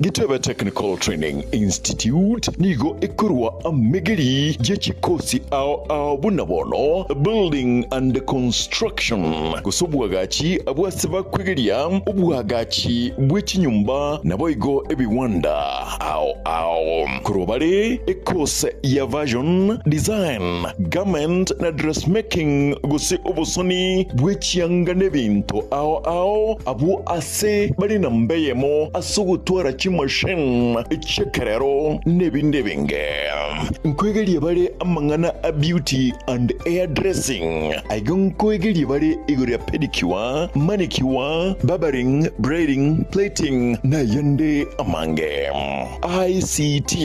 Gitebe Technical Training Institute nigo ekorwa amegeri ye chikosi ao ao buna bono Building and Construction gose obwagachi bw'ase bakwegeria obwagachi bwe chinyomba naboigo ebiwanda ao ao. Korwa bare ekose ya Version, Design, Garment na Dressmaking gose obosoni bwe chianga n'ebinto ao ao abwo ase bare namba eyemo ase ogotwara chimachine chi'ekerero n'ebinde ebinge. Nkoegeria bare amang'ana a beauty and hair dressing. Aiga nkoegeria bare igoro ya pedicure, manicure, barbering, braiding, plaiting nayande amange. ICT,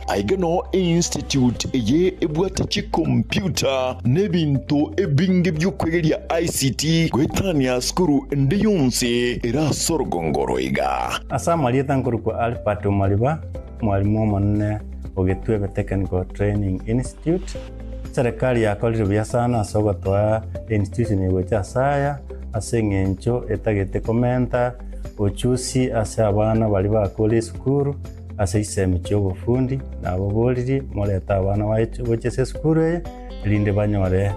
Aiga noo einstitute eye ebwate chikompiuta na ebinto ebinge bi'okwegeria ICT goetania sukuru ende yonsi ere ase orogongo oro iga. Ase amarieta nkorokwa Albert Omariba, omwalimu omonene o Getwebe Technical Training Institute. Eserekari yakorire buya sana ase ogotoa einstitution eye gocha ase aya, ase eng'encho etagete komenta ochusi ase abana baria bakure esukuru ase chisemi chi'obofundi, nababoririe morete abana baye gocha ase esukuru eye, erinde banyore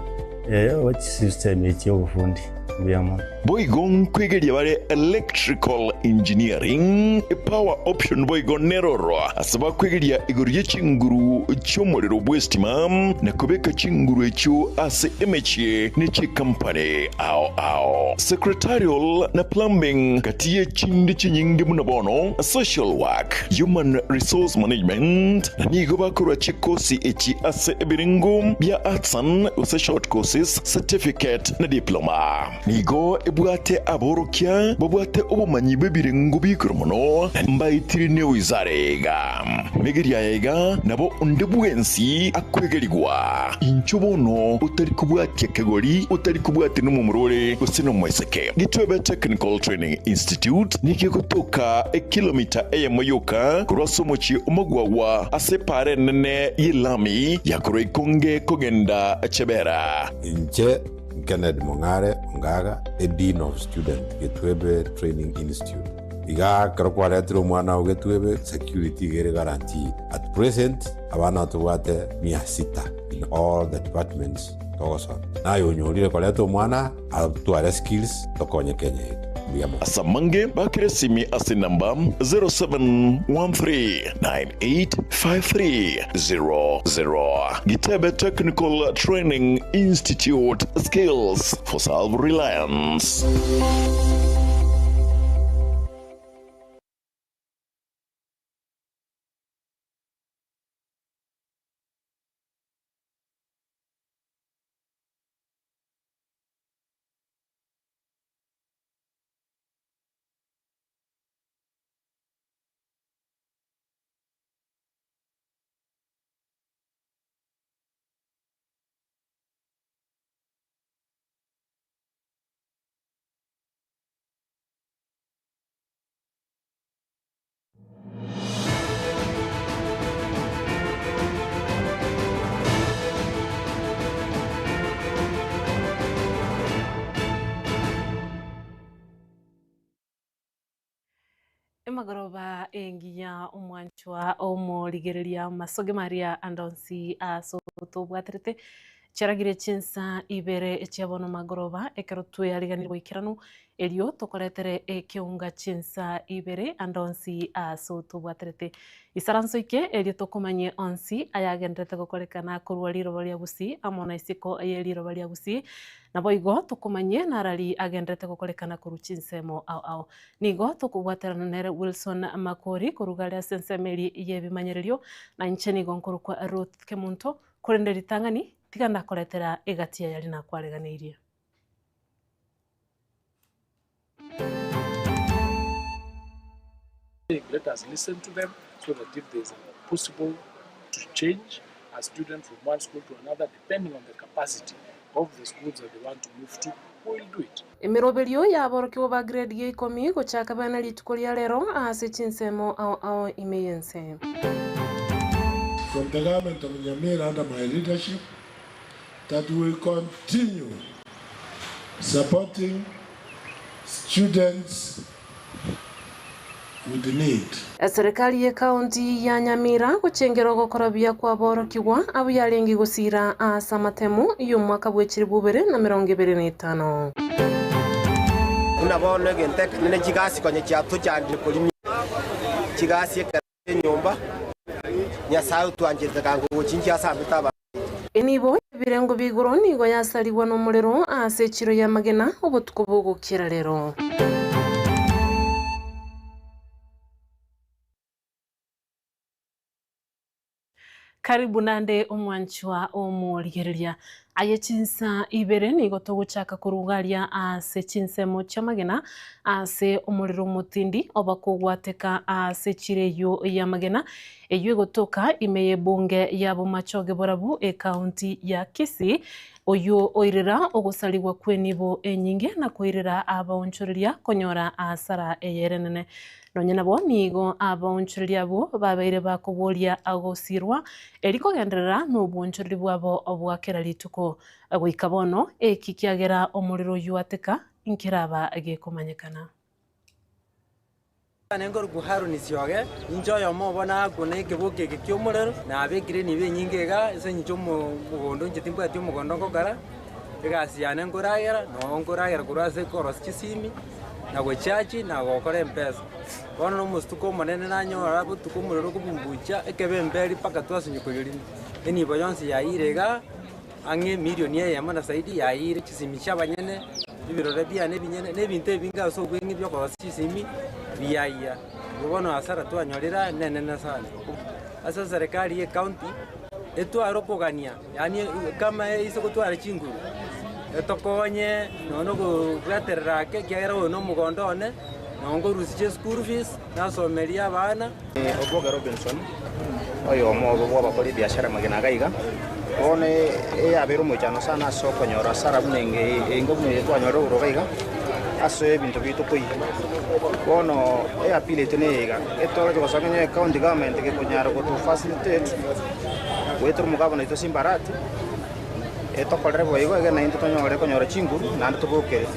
chisemi echi chi'obofundi. Mbuya mono. Boigo nkwegeria bare electrical engineering, power option boigo neroro ase bakwegeria igoro ye chinguru chi'omorero bw'estima na kobeka chinguru echio ase emechie ne chikampani ao ao. Secretarial na plumbing gati ye chinde chinyinge buna bono social work, human resource management na nigo bakorwa chikosi echi ase ebirengo bia arts and gose short courses, certificate na diploma. Nigo ebwate aborokia babwate obomanyi bw'ebirengo bi'igoro mono, na mbaetire newizara eye iga. Megeria aya iga nabo onde bwensi akwegerigwa. Inchuo bono otari kobwatia kegori, otari kobwatia nomomura ore gose nomoiseke. Gitwebe Technical Training Institute nigo egotoka ekilomita eyemo yoka korwa ase omochie omogwagwa ase epaara enene y'elami ya korwa Ikonge kogenda Chebera. Inche Kennedy Mong'are Ongaga, a Dean of Student, Getwebe Training Institute. Igaa ekero kwaretire omwana oo Getwebe, security iga ere guaranteed. At present, abana tobwate mia sita in all the departments togosoma. Naye onyorire koreta omwana atware skills tokonye Kenya yetu. Mbuya mono. Ase amange bakere esimi ase enamba 0713985300. Gitebe Technical Training Institute, Skills for Self-Reliance. Emagoroba engiya omwanchwa omorigereria amasoge maria ande onsi ase otobwaterete chiaragire chinsa ibere chia bono magoroba ekero tweariganire goikeranu Erio tokoretere ekeunga chinsa ibere ande onsi aase otobwaterete. Isaranso ike, erio tokomanyie onsi ayagenderete gokorekana korwa riroba ria Gusii amo na isiko ye riroba ria Gusii. Naboigo tokomanyie narari agenderete gokorekana korwa chinsemo ao ao. Nigo tokobwaterana nere Wilson Makori korwa gare ase ensemo eria y'ebimanyererio, na inche nigo nkorokwa Ruth Kemunto, korende ritang'ani tiga ndakoretera egati yaye aria nakwareganeirie. Let us listen to them so that if there is a possible to change a student from one school to another depending on the capacity of the schools that they want to move to, we will do it. Emeroberio y'aborokigwa ba grade ya ikomi gochaka bene rituko ria rero ase chinsemo ao ao ime y'ense. From the government of Nyamira under my leadership that we will continue supporting students. would need. Eserekari y'Ekaunti ya Nyamira gochengera ogokora buya kw'aborokigwa abwo yarenge gosiira ase amatemu y'omwaka bwe chilifu ibere na emerongo ebere na etano. Buna bono egento ekenene chigasi konya chiatochandire korimia chigasi ekero enyomba, Nyasae otwancherete kango gochinchia ase amete abanto baito. Enibo y'ebirengo bia igoro nigo yasarigwa nomorero ase echiro y'amagena obotuko bogokera rero. Karibu nande omwanchwa omorigereria. Aye chinsa ibere nigo togochaka koruga aria ase chinsemo chi'amagena ase omorero omotindi oba kogwateka ase chire eyio y'amagena eyio egotoka ime y'ebunge ya Bomachoge Borabu ecounty ya Kisii oyio oirera ogosarigwa kw'enibo enyinge na koirera abaonchoreria konyora asara eyere enene. Nonya nabo nigo abaonchoreria abwo babeire bakoboria gosirwa eri kogenderera nobwonchoreri bwabo bwa kera rituko. Goika bono eki kiagera omorero oyio ateka nkeraba gekomanyekana. Nane nkorokwa Haroni Sioge, inche oyomo obo nakuna ekeboki eke ki'omorero, nabekire enibo enyinge iga ase eng'encho omogondo inche timbwati omogondo ngokora, egasi yane nkoragera, noo nkoragera korwa ase korosia chisimi, na gochachi, na gokora mpesa. Bono na omostuko omonene nanyora botuko omorero okobumbucha ekebemberi mpaka twasinywa koyorina. Enibo yonsi yaiyire igaa. Ang'e emilioni eyemo na zaidi yaeire chisimi chi'abanyene, ebirore biane ebinyene, na ebinto ebinge ase obweng'e bi'okorosia chisimi biaia. Igo bono hasara twanyorire aya nenene sana. Ase eserekari y'ecounty etware okogania, yaani kama eise gotwara chinguru, etokonye nonya na okobwaterera ake ekiagera oyo na omogondo one, nabo nkorusia chischool fees, nasomerie abana. Oboge Robinson, oyomo obo bw'abakori ebiashara magena iga iga, bono eyabeire omoichano sana ase okonyora hasara buna enge enga buna eye twanyorire igoro iga iga, ase ebinto biaito koiywa. Bono eappeal yaito neye iga, etoroche gosanga onye ecounty government gekonyara goto facilitate goetera omogabana oito Simba Arati, etokorere boigo egere naintwe tonyore konyora chinguru naende tobokere.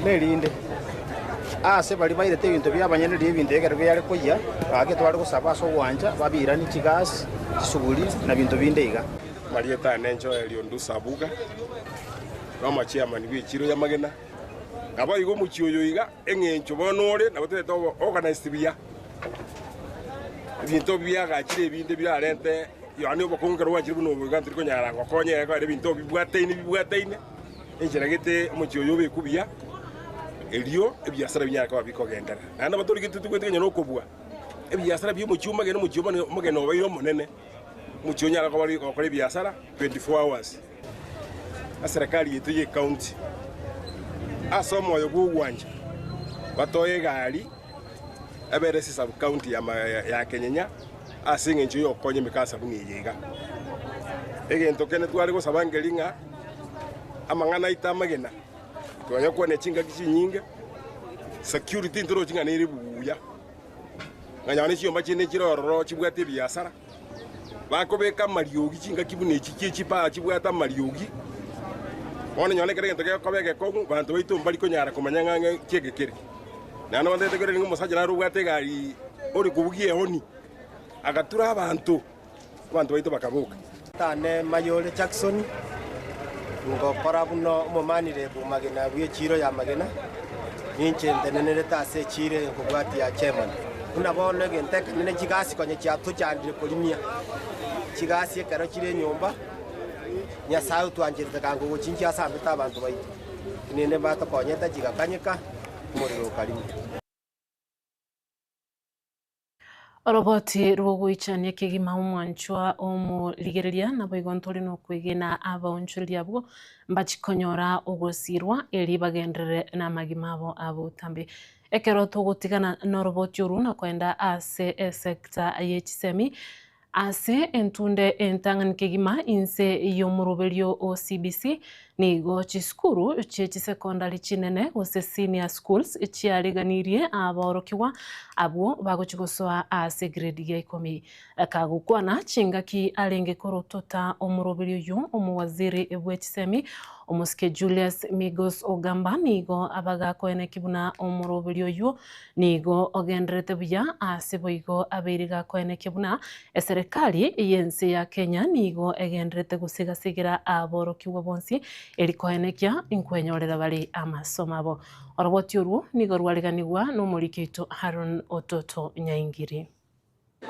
Nerinde. Aase baria bairete ebinto bi'abanyene riria ebinto ekero biare koyia, gaki tware gosaba ase ogwancha, babiranie chigasi, chisuguri, na binto binde iga. Marieta ane Joel Ondusa Abuga, na omochairman bw'echiro y'amagena. Naboigo omochie oyo iga eng'encho bono ore nabo toete organized buya. Ebinto biagachire ebinde birarente yaani obokongu ekero bwachire buna obo iga ntori konyara gokonya ekero ebinto bibwataine bibwataine. Enchera gete omochie oyo obekwe buya, erio ebiasara binyare koba bikogenderera. Naende abatorigetie togwete konya nokobua ebiasara bi'omochie omogeni, omochie omogeni obeire omonene, omochie onyare koba gokora ebiasara 24 hours. Eserekari yaito y'ecounty ase omoyo bw'ogwancha batoe egari ebere ase sub county ya Kenyenya ase eng'encho y'ogokonya emekasa buna eye iga. Egento kende tware gosaba nkeri ng'a amang'ana aito amagena, twanya kwane chingaki chinyinge, security ntorochi ng'a nere buya, ng'a nonye chinyomba chinde chire ororo chibwate ebiasara, bakobeka amariogi chingaki buna echi chie chipaa chibwate amariogi, bono nonye ekero egento gekoba egekong'u, banto baito mbari konyara komanya ng'a ng'a ki eke kere. Naende bantebete korende ng'a omosacha nare obwate egari ore kobugia ehoni, agatura abanto. Abanto baito bakaboka. Tane Mayore Jackson, ngokora buna omomanire bw'amagena bw'echiiro y'amagena, ninche ntenenerete ase echiiro eye nkobwatia chairman. Buna bono egento ekenene chigasi konya chiatochandire korimia chigasi ekero chire enyomba, Nyasae otwancherete kango gochinchia asambete abanto baito, rende mbatokonyete chigakanyeka, omorero okarimia. Oroboti rw'ogoichania kegima omwanchwa omorigereria, naboigo ntore nokwegena abaonchoreria abwo mbachikonyora ogosirwa, erio bagenderere namagima abo a botambe. Ekero togotigana noroboti orwo na koenda ase esecta ye chisemi, Ase entunde entang'ani kegima inse y'omoroberio o CBC, nigo chisukuru chie chisekondari chinene gose senior schools chiariganirie aborokigwa abwo bagochia gosoa ase grade ya ikomi. Kagokwana chingaki arenge korotota omoroberio oyio omowaziri bwe chisemi. Omosike Julius Migos Ogamba nigo abagakoeneki buna omoroberi oyio nigo ogendererete buya ase boigo abeire gakoenekia buna eserekari y'ense ya Kenya nigo egendererete gosigasigera aborokigwa bonsi eri koenekia inkwenyorera bare amasomo abo. Oroboti orwo nigo rwareganigwa nomoriki oito Haron Ototo Nyaingiri.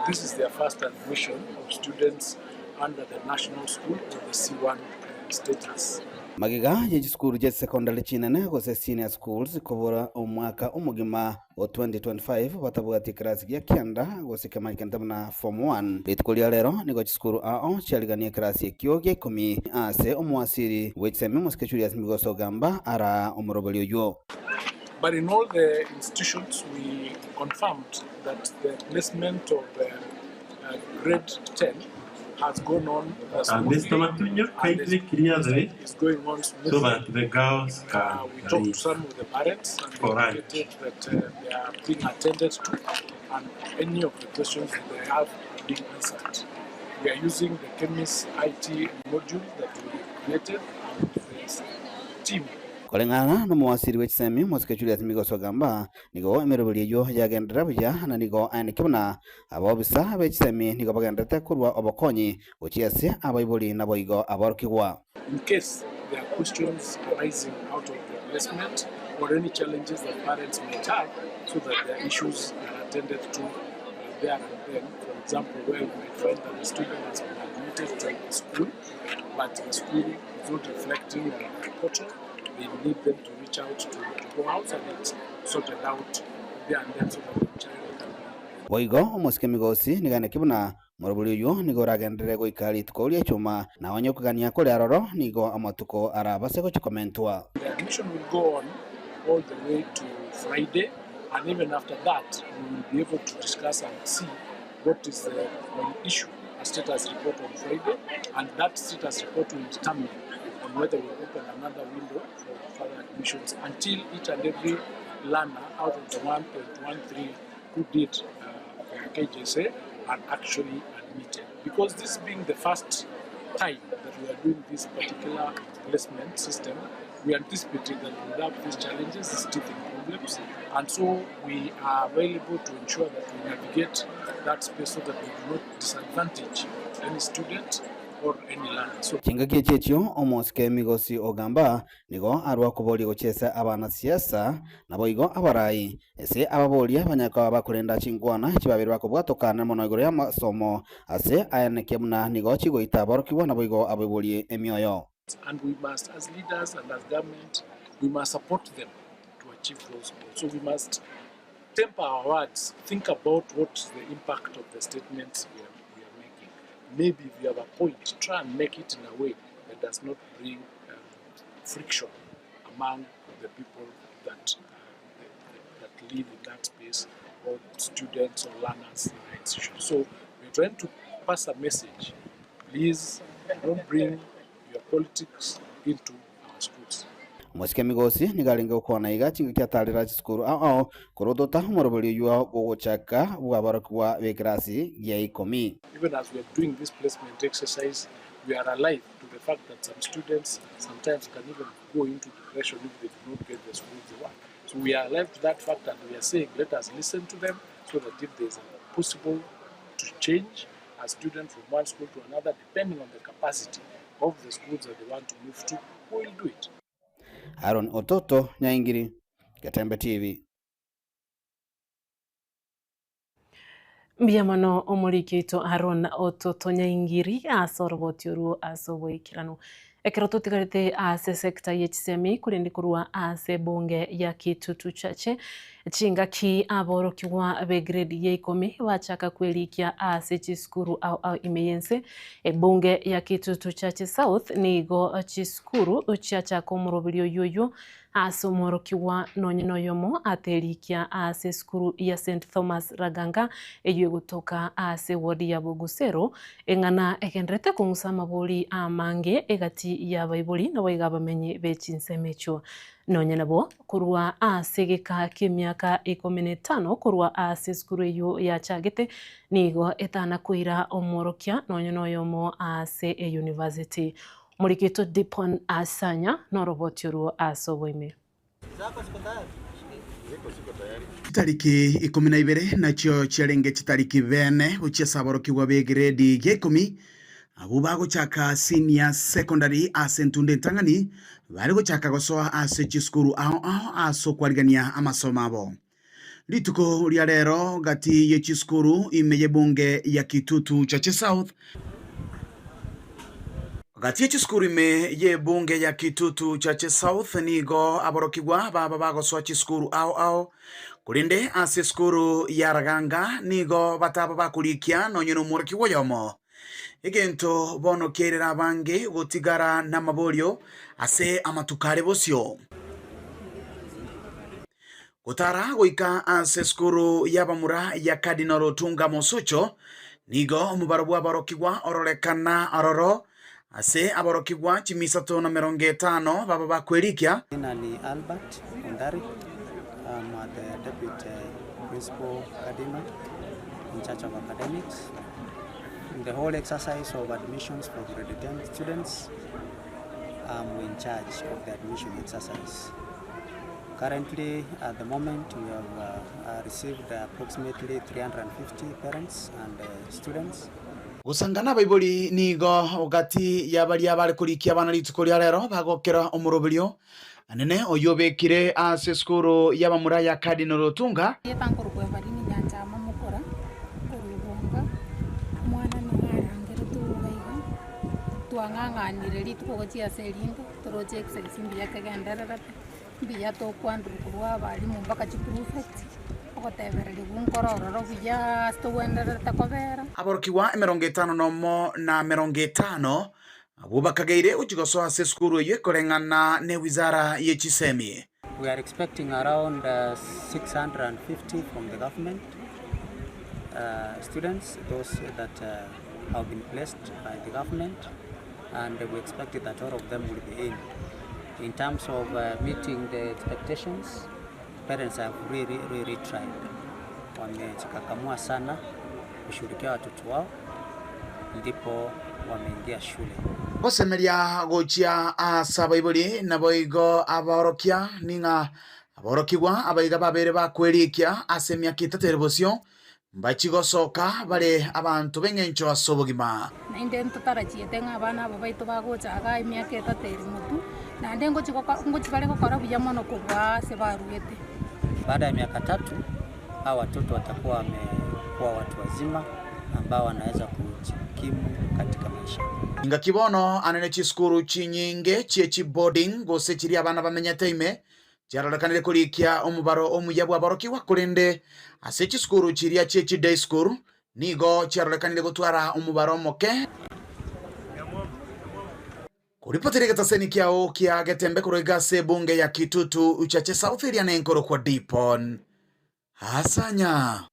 This is their first admission of students under the national school or the C1 status. Magega ye chisukuru chia secondary chinene gose senior schools kobora omwaka omogima o 2025 batabwati ekerasi gia kianda gose kemanyekente buna form 1. Rituko ria rero nigo chisukuru ao chiariganie ekerasi ekio gia ikomi ase omowasiri bwe chisemi omosike Julius Migos Ogamba araa omoroberi oyio. But in all the institutions we confirmed that the placement of uh, grade 10 has gone on uh, Uh, Mr. smoothly Matunyo, and kindly is, clear is, the way is going on so smoothly. that the girls can We talked to leave some of the parents and they for lunch. indicated that uh, they are being attended to and any of the questions that they have are being answered. We are using the KEMIS IT module that we created and the team Koreng'ana nomowasiri bwe chisemi omosike Julius Migos Ogamba nigo emeroberi eyio yagenderera buya na nigo aeneke buna abaobisa be chisemi nigo bagendererete korwa obokonyi gochia ase abaibori naboigo aborokigwa. In case there are questions arising out of the placement or any challenges that parents might have, so that their issues are attended to there and then. For example, where you might find that the student has been admitted to a school, but the school is not reflecting on the portal, they need them to reach out to the house and it's sorted out there and then so that the child can be Boigo omosike Migosi nigo aeneke buna morobori oyio nigo oragenderere goika rituko ria echuma na onye okogania kore aroro nigo amatuko arabase gochia komentwa. The admission will go on all the way to Friday, and even after that, we will be able to discuss and see what is the will issue a status report on Friday, and that status report will determine on whether we open another window for further admissions until each and every learner out of the 1.13 who did KJSEA are actually admitted. Because this being the first time that we are doing this particular placement system, we anticipated that we would have these challenges, these teething problems, and so we are available to ensure that we navigate that space so that we do not disadvantage any student or any learner. So Chingaki echi echio omosike Migosi Ogamba nigo arwa koboria gochiesa abanasiasa naboigo abarai ase ababoria banyaka bakorenda chinkwana chibabere bakobwatokana mono igoro ya amasomo ase aenekia buna nigo chigoita aborokigwa naboigo abaibori emioyo. And we must, as leaders and as government, we must support them to achieve those goals. So we must temper our words, think about what is the impact of the statements we are making. Maybe if you have a point, try and make it in a way that does not bring friction among the people that live in that space, or students or learners in the institution. So we're trying to pass a message. Please don't bring your politics into our schools. Omosike Migosi nigo arenge gokwana iga chingaki atarera chisukuru ao ao korotota omoroberi oywo gogochaka bwaborokigwa bwa ekerasi gia ikomi. Even as we are doing this placement exercise, we are alive to the fact that some students sometimes can even go into depression if they do not get the schools they want. So we are alive to that fact, and we are saying let us listen to them so that if there is a possible to change a student from one school to another, depending on the capacity of the schools that they want to move to, we will do it. Aaron Ototo Nyaingiri, Getembe TV. Mbuya mono omoriki oito Aaron Ototo Nyaingiri ase oroboti orwo ase oboikeranu. Ekero totigarete ase sector ye chisemi korende korwa ase ebunge ya Kitutu Chache chingaki aborokigwa be grade ya ikomi bachaka kwerikia ase chisukuru ao ao ime yense ebunge ya Kitutu Chache South nigo chisukuru chiachaka omoroberi oywo oywo ase omworokigwa nonye noyomo aterikia ase esukuru ya St Thomas Raganga eywo egotoka ase ward ya Bogusero eng'ana egenderete kong'usa amabori amange egati ya baibori nabo iga abamenyi be chinsemo echio nonye nabo korwa ase egeka kia emiaka 15 korwa ase esukuru eywo yachagete nigo etana koira omworokia nonye noyomo ase e university. Morikito Dipon Asanya noroboti orwo ase oboime. Chitariki ikomi na ibere nachio chiarenge chitariki bene gochia ase aborokigwa b'egredi ya ikomi, abwo bagochaka senior secondary ase entunda entang'ani, bare gochaka gosoa ase chisukuru ao ao ase okwarigania amasomo abo. Rituko ria rero gati ye chisukuru ime y'ebunge ya Kitutu Chache South, Gati ye chisukuru ime y'ebunge ya Kitutu Chache South nigo aborokigwa baba bagosoa chisukuru ao ao, korende ase esukuru ya Raganga nigo bataba bakorikia nonye nomworokigwa oyomo. Egento bono kiairera abange gotigara namaborio ase amatuko are bosio. Gotara goika ase esukuru y'abamura ya Cardinal Otunga Mosocho, nigo omobaro bw'aborokigwa ororekana aroro ase aborokigwa chimisato na merongo etano baba bakwerikia. Jina ni Albert Ondari, I'm the deputy principal cardinal in charge of academics. In the whole exercise of admissions for grade 10 students, I'm in charge of the admission exercise. Currently, at the moment, we have received approximately 350 parents and students. Gosanga nabaibori nigo gati ya baria bare korikia abana rituko ria rero bagokera omoroberio anene oyio obekire ase esukuru y'abamura ya Cardinal Otunga. Erieta nkorokwa Evarine Nyanchama Mokora, korwa Ibunga, omwana nigo arangeretwe iga iga, twang'ang'anire rituko gochia ase erinde, toroche exercise mbuya kegendererete. Mbuya tokwanderwa korwa abalimu mpaka chiprefect, ogotebererigwa nkore ororo buya ase togwendererete kobera. Aborokigwa emerongo etano nomo na merongo etano abwo bakageire gochia gosoa ase esukuru eyio ekoreng'ana ne wizara ye chisemi. We are expecting around 650 from the government students, those that have been placed by the government and we expect that all of them will be in. In terms of meeting the expectations, parents have really, really tried. Wamejikakamua sana kushughulikia watoto wao ndipo wameingia shule. Gosemeria gochia ase abaibori naboigo abaorokia ning'a aborokigwa abaiga babere bakwerikia ase emiaka etato ere bosio Mbachie gosoka bare abanto b'engencho ase obogima. Naende ntotarachiete ng'a abana aba baito bagocha igaa emiaka etato ere motwe, naende ngochi goka ngochi bare gokora buya mono kobua ase baruete. Baada ya miaka tatu hawa watoto watakuwa wamekuwa watu wazima ambao wanaweza kujikimu katika maisha. Ingaki bono ane ne chisukuru chinyinge chie chiboarding gose chiria abana bamenyete ime Chiarorekanire korikia omobaro omuya bw'aborokigwa, korende ase chisukuru chiria chie chiday school nigo chiarorekanire gotwara omobaro omoke. Koripotera egetaseni kiao kia Getembe korwa iga ase ebunge ya Kitutu Uchache South eria nenkorokwa Dipon Asanya.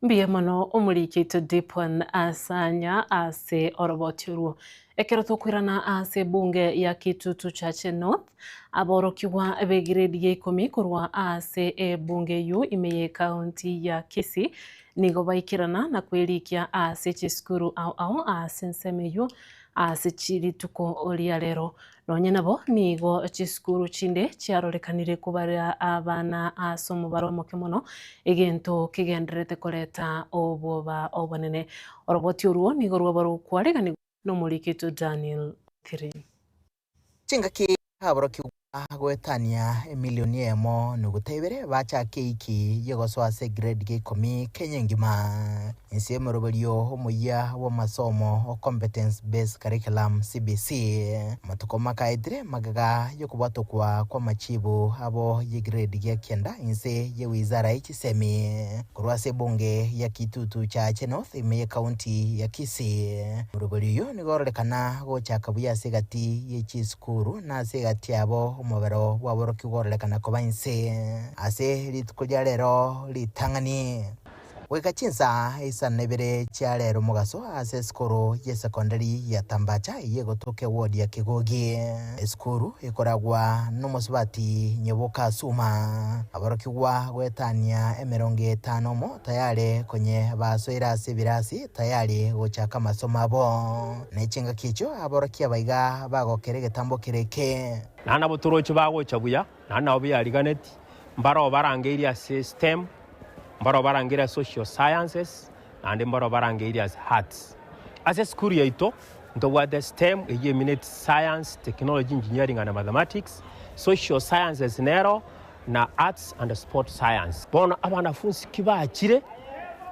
Mbuya mono omoriki oito Dipon Asanya ase oroboti orwo. Ekero tokoirana ase ebunge ya Kitutu Chache North, aborokigwa b'egrade ya ikomi korwa ase ebunge eyio ime ye county ya Kisii nigo baikerana na kwerikia ase chisukuru ao ao ase ensemo eyio ase rituko ria rero. Nonya nabo nigo chisukuru chinde chiarorekanire kobaria abana ase omobaro omoke mono, egento kegendererete koreta obwoba obonene. Oroboti orwo nigo rwaba rokwareganigwa nomoriki oito Daniel Othiri. Chingaki aborokigwa goetania emilioni eyemo nuguta ibere bachake eiki y'ogosoa ase egrade ya ikomi Kenya engima. Inse y'omoroberio omoyia bw'amasomo o Competence Based Curriculum, CBC, amatuko makaetire magega y'okobwatokwa kw'amachibu abo y'egrade gia kianda inse ye wizara ye chisemi korwa ase ebunge ya Kitutu Chache North ime y'ecounty ya Kisii. Omoroberio oyio nigo ororekana gochaka buya ase egati ye chisukuru na ase egati yabo omobero bw'aborokigwa ororekana koba inse ase rituko ria rero ritang'ani. Goika chinsa isano na ibere chia rero mogaso ase esukuru y'esekondari ya Tambacha eyio egotoka eward ya Kegogi. Esukuru ekoragwa nomosubati Nyoboka Suma. Aborokigwa goetania emerongo etano omo tayare konye basoire ase ebirasi tayari gochaka amasomo abo. Ne chingaki echio aborokia abaiga bagokera egetambo kere eke. Naende nabo toroche bagocha buya, naende nabo biariganeti, mbaroo barangeirie ase STEM, mbaroo barangeirie ase Social Sciences, naende mbaroo barangeirie ase Arts. Ase esukuru yaito ntobwate STEM eyio emineti Science, Technology, Engineering and Mathematics, Social Sciences nero, na Arts and Sport Science. Bono abanafunsi kibachire,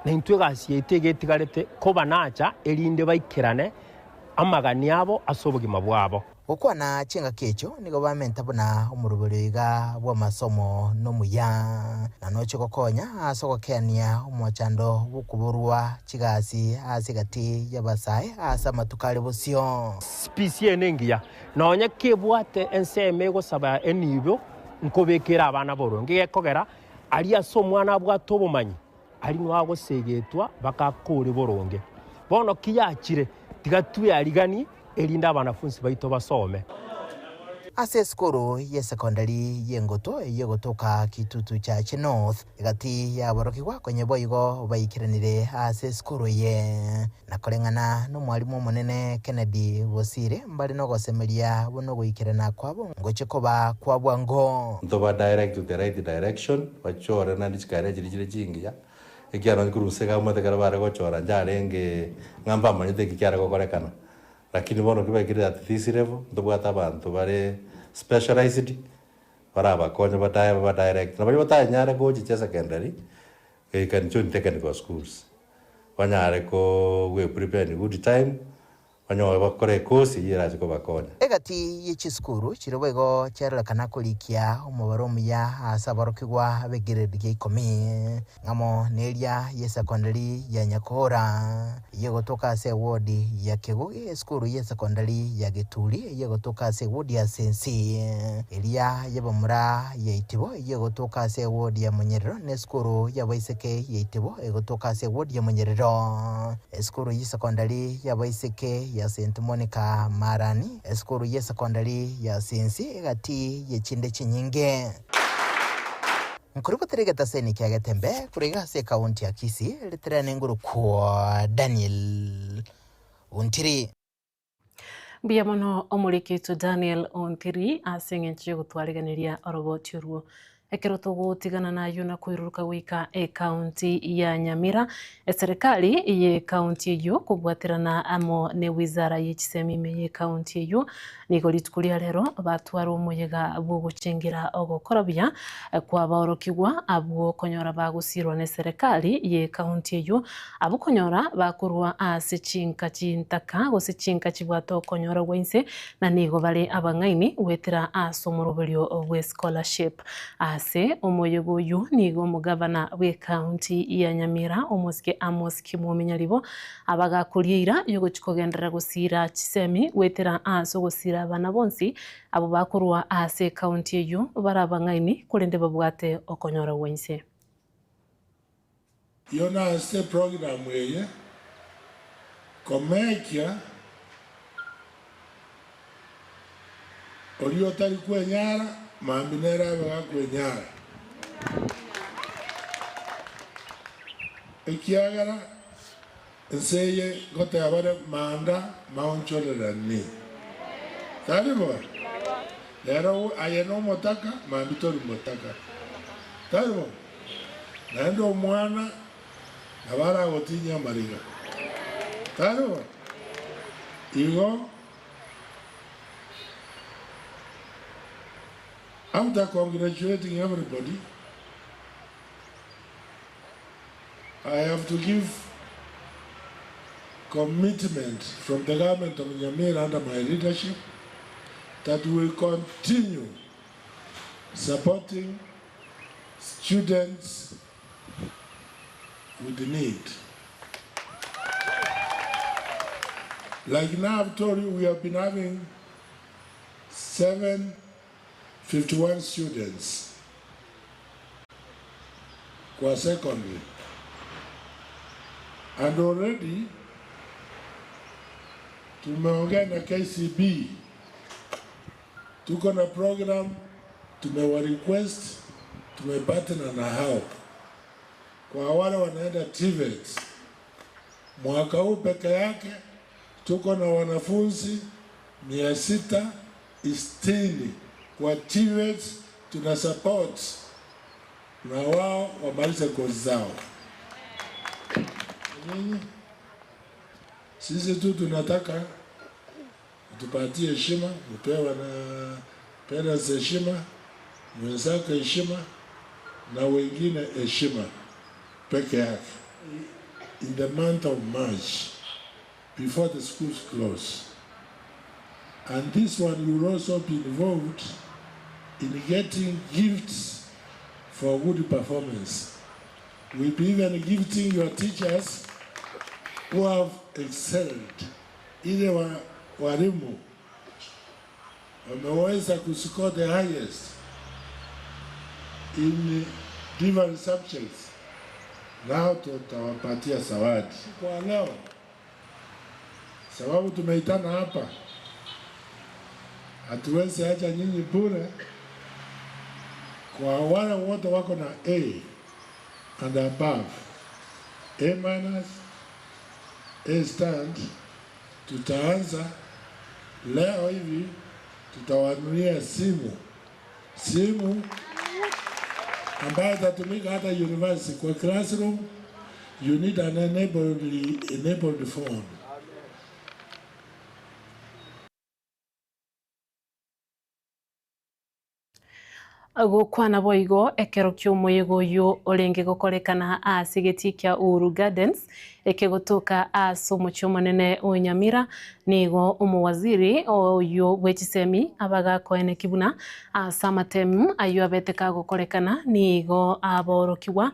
naintwe egasi yaito iga etigarete kobanacha erinde baikerane amagani abo ase obogima bwabo. Gokwana chingaki echio nigo bamenta buna omoroberio iga bw'amasomo nomuya, na noche gokonya ase ogokeania omochando bw'okoborwa chigasi ase egati y'abasae ase amatuko are bosio. Speech eye nengiya, nonya kebwate ensemo egosaba enibo nkobekere abana boronge gekogera aria ase omwana abwate obomanyi aria nigo agosegetwa baka akore boronge. Bono ki yachire tiga tweariganie erinde abanafunsi baito basome. Ase esukuru y'esekondari y'engoto eyio egotoka Kitutu Church North, egati y'aborokigwa konye boigo baikeranire ase esukuru eye. Na koreng'ana nomwalimu omonene Kennedy Bosire mbare nogosemeria buna ogoikerana kwabo ngochie koba kwa bwango. Ntoba direct to the right direction, bachore naende chikaria chiria chire chingiya, ekiagera nonye korwa inse iga omanyete ekero bare gochora njarenge ng'a mbamanyete eki kiare gokorekana. Lakini bono ki baikire at this level, ntobwate abanto bare specialized, barabakonye badae baba direct. Na baria batanyare gochicha secondary, they can join technical schools. Banyare ko gwe prepare in good time, banyore bakore ecourse eyio erache kobakonya. Egati ye chisukuru chiria boigo chiarorekana korikia omobaro omuya ase aborokigwa b'egrade gia ikomi, ng'amo neria y'esekondari ya Nyakoora, eyio egotoka ase eward ya Kegogi, esukuru y'esekondari ya Geturi, eyio egotoka ase eward ya Sensi, eria y'abamura ya Itibo, eyio egotoka ase eward ya Monyerero, na esukuru y'abaiseke ya Itibo, egotoka ase eward ya Monyerero. Esukuru y'esekondari y'abaiseke ya St Monica Marani, esukuru y'esekondari ya Sinsi, egati y'echinde chinyinge. Nkoribotera egetaseni kia Getembe korwa iga ase ekaunti ya Kisii, ritere nengurukwo Daniel Ontiri. Mbuya mono omoriki oito Daniel Ontiri ase eng'encho y'ogotwarigeneria oroboti orwo. Ekero togotigana nayio na koiruruka goika ekaunti ya Nyamira, eserekari y'ekaunti eyio kobwaterana amo ne wizara ye chisemi ime y'ekaunti eyio nigo rituko ria rero batwara omoyega bw'ogochengera ogokora buya kw'abaorokigwa abwo konyora bagosirwa n'eserekari y'ekaunti eyio abwo konyora bakorwa ase chinka chintaka gose chinka chibwate okonyora gwa inse na nigo bare abang'aini goetera ase omoroberio bwe scholarship. Ase omoyega oyio nigo omogavana bw'ecounty ya Nyamira omosike Amos Kimwomi Nyaribo abagakoria eira yogochia kogenderera gosiira chisemi goetera ase ogosiira abana bonsi abwo bakorwa ase ecounty eyio bare abang'aini korende babwate okonyora gwa inse. Iyo nase eprogramu eye komekia oria otari kwenyara mambia nere abe gakwenyara, ekiagera ense eye ngoteba bare manda maonchorerani. Tari bo? Rero aye nomotaka mambia tori motaka. Tari bo? Naende omwana nabo aragotinyie amariga. Tari bo? Igo after congratulating everybody, I have to give commitment from the government of Nyamira under my leadership that we continue supporting students with need. Like now I've told you, we have been having 751 students kwa secondary. And already tumeongea na KCB, tuko na program, tumewa request, tumepatana na hao kwa wale wanaenda TVET. Mwaka huu peke yake tuko na wanafunzi 660 kwa TVET, tuna support na wao wamalize kozi zao. Nyinyi sisi tu tunataka tupatie heshima, upewe na parents heshima, mwenzako heshima na wengine heshima peke yake. In the month of March, before the schools close. And this one you will also be involved in getting gifts for good performance. We'll be even gifting your teachers who have excelled. Ile wa, walimu wameweza kuscore the highest in different subjects, nao tutawapatia zawadi kwa leo, sababu tumeitana hapa, hatuwezi acha nyinyi bure. Kwa wale wote wako na A and above, A minus, A stand, tutaanza leo hivi, tutawanunulia simu simu ambayo itatumika hata university kwa classroom. You need an enabled phone. Gokwana boigo ekero ki'omoyega oyio orenge gokorekana ase egetii kia Uhuru Gardens ekegotoka ase omochie omonene o Nyamira, nigo omowaziri oyio bwe chisemi abagakoeneki buna ase amatemu ayio abete kagokorekana nigo aborokigwa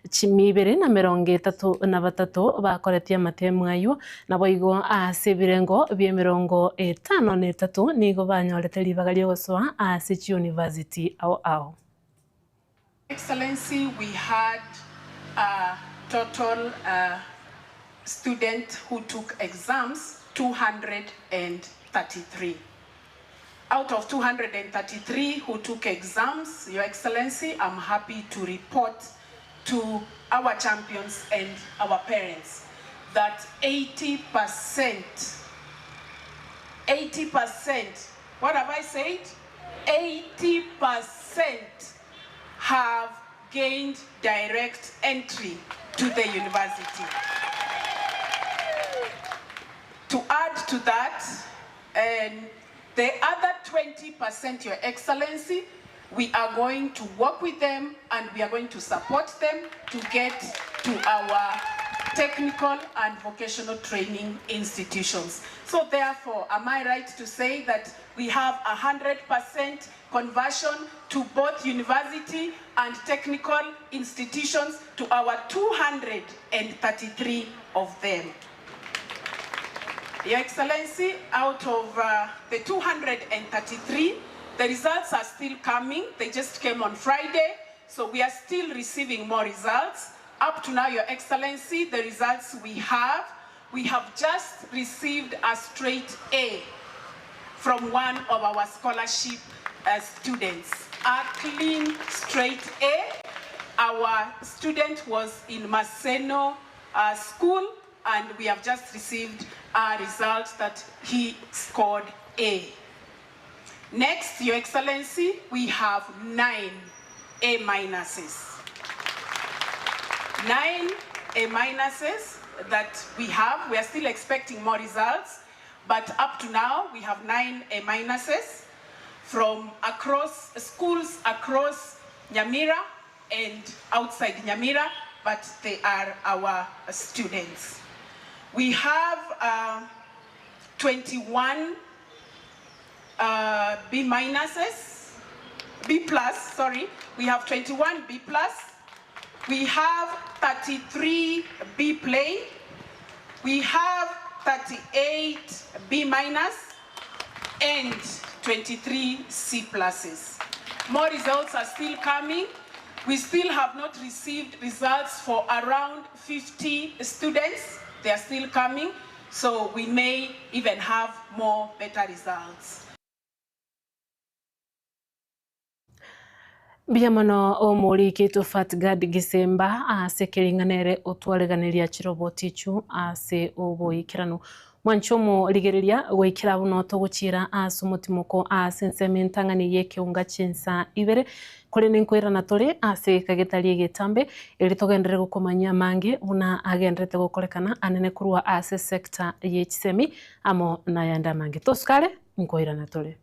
chimia ibere na emerongo etato na batato bakoretie amatemu ayio, naboigo ase ebirengo bi'emerongo etano na etato nigo banyorete ribaga riogosoa ase chiuniversity ao ao. Excellency, we had a total student who took exams 233. Out of 233 who took exams, Your Excellency, I'm happy to report to our champions and our parents that 80%, 80%, what have I said? 80% have gained direct entry to the university. To add to that, and the other 20%, Your Excellency, we are going to work with them and we are going to support them to get to our technical and vocational training institutions. So therefore, am I right to say that we have 100% conversion to both university and technical institutions to our 233 of them? Your Excellency, out of the 233, the results are still coming. They just came on Friday, so we are still receiving more results. Up to now, Your Excellency, the results we have just received a straight A from one of our scholarship students. A clean straight A. Our student was in Maseno school, and we have just received a result that he scored A. Next, Your Excellency, we have 9 A minuses. 9 A minuses that we have. We are still expecting more results, but up to now, we have 9 A minuses from across schools across Nyamira and outside Nyamira, but they are our students. We have 21 B minuses, B plus, sorry. We have 21 B plus. We have 33 B plain. We have 38 B minus and 23 C pluses. More results are still coming. We still have not received results for around 50 students. They are still coming, so we may even have more better results. Mbuya mono omoriki Fatgad Gisemba ase kering'ana ere otwareganeria chiroboti echio ase oboikeranu. Mwanche omorigereria goikera buna togochiera ase omotimoko ase ensemo entang'ani y'ekeunga chinsa ibere, korende nkoirana tore ase egeka getari egetambe, erio togenderere gokomanyia amange buna agendererete gokorekana anene korwa ase sector ye chisemi amo nayande amange. Tosukare, nkoirana tore.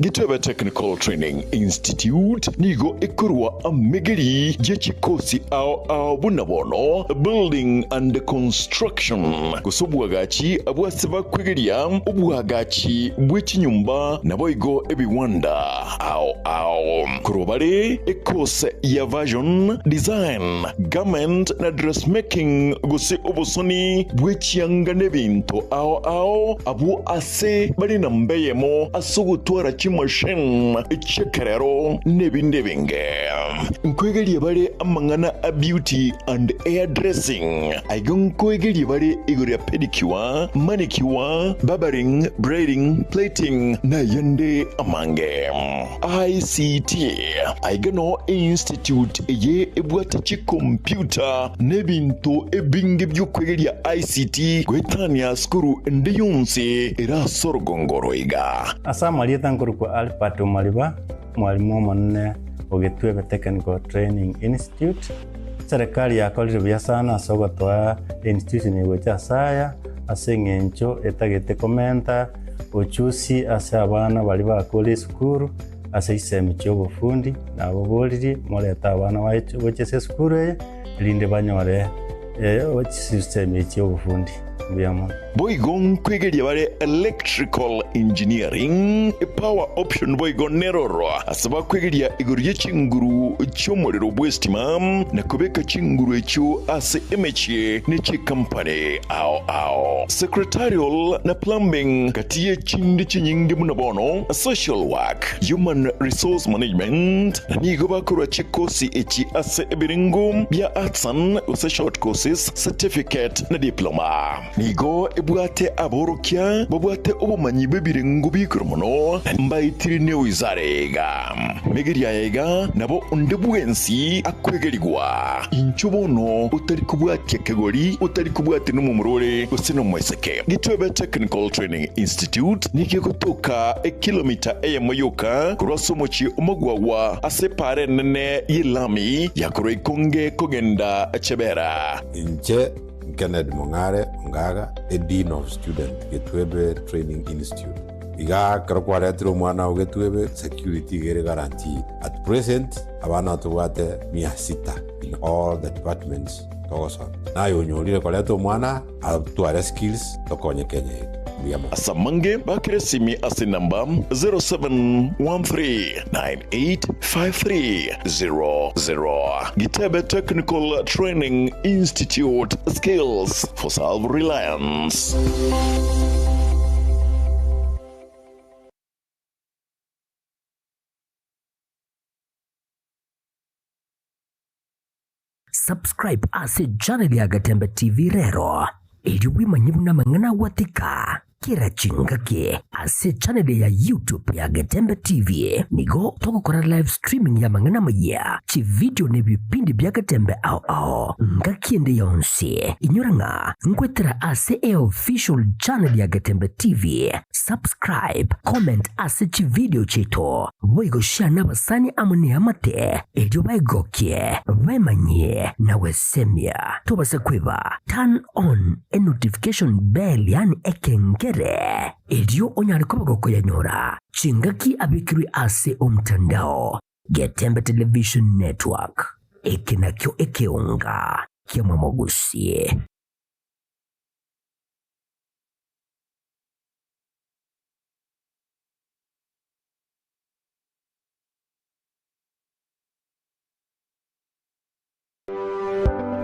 Gitebe Technical Training Institute nigo ekorwa amegeri ye chikosi ao ao buna bono Building and Construction gose obwagachi bw'ase bakwegeria obwagachi bwe chinyomba naboigo ebiwanda ao ao. Korwa bare ekose ya Version, Design, Garment na Dressmaking gose obosoni bwe chianga n'ebinto ao ao abwo ase bare namba eyemo ase ogotwara chimachine chi'ekerero n'ebinde ebinge. Nkoegeria bare amang'ana a beauty and hair dressing. Aiga nkoegeria bare igoro ya pedicure, manicure, barbering, braiding, plating na ayande amange. ICT, Aiga noo einstitute eye ebwate chikompyuta na ebinto ebinge bi'okwegeria ICT goetania sukuru ende yonsi ere ase orogongo oro iga. Ase amarieta nkorokwa Albert Omariba, mwalimu omonene o Gitwebe Technical Training Institute. Serikali yakorire buya sana ase ogotoa institution eye gocha ase aya, ase eng'encho etagete komenta ochusi ase abana baria bakure esukuru ase chisemi chi'obofundi, naboboririe morete abana gocha ase esukuru eye, erinde banyore chisemi chi'obofundi. Mbuya mono. Boigo nkwegeria bare electrical engineering, power option boigo neroro ase bakwegeria igoro ye chinguru chi'omorero bw'estima na kobeka chinguru echio ase emechie ne chikampani ao ao. Secretarial na plumbing gati ye chinde chinyinge buna bono social work, human resource management na nigo bakorwa chikosi echi ase ebirengo bia artisan gose short courses, certificate na diploma. Nigo ebwate aborokia babwate obomanyi bw'ebirengo bi'igoro mono, na mbaetire newizara iga. Megeria aya iga nabo onde bwensi akwegerigwa. Inchuo bono otari kobwatia kegori, otari kobwatia nomomura ore gose nomoiseke. Gitwebe Technical Training Institute nigo egotoka ekilomita eyemo yoka korwa ase omochie o Magwagwa ase epaara enene y'elami ya korwa Ikonge kogenda Chebera. Inche Kennedy Mong'are Ongaga, a Dean of Student, Getwebe Training Institute. Iga ekero kwaretire omwana oo Getwebe, security iga ere guaranteed. At present, abana tobwate mia sita in all the departments togosoma. Naye onyorire koreta omwana atware skills tokonye Kenya yaito. Mbuya mono. Ase amange bakere esimi ase enamba 0713985300. Gitebe Technical Training Institute, Skills for Self-Reliance. Subscribe ase channel ya Gatembe TV rero, erio bwemanye buna amang'ana agwatika. Kera chingaki ase echaneli ya YouTube ya Getembe TV nigo togokora live streaming y'amang'ana amayia, chividio na ebipindi bia Getembe ao ao ngaki ende yonsi. Inyora ng'a nkwetera ase eofficial channel ya Getembe TV. Subscribe, comment ase chividio chiaito, boigo share nabasani amo neamate erio baegokie, baemanyie na gwesemia. Tobasa kweba turn on enotification bell yaani ekengere, erio onyare koba gokoyanyora chingaki abekirwe ase omtandao. Getembe Television Network, eke nakio ekeonga ki'amamogusie.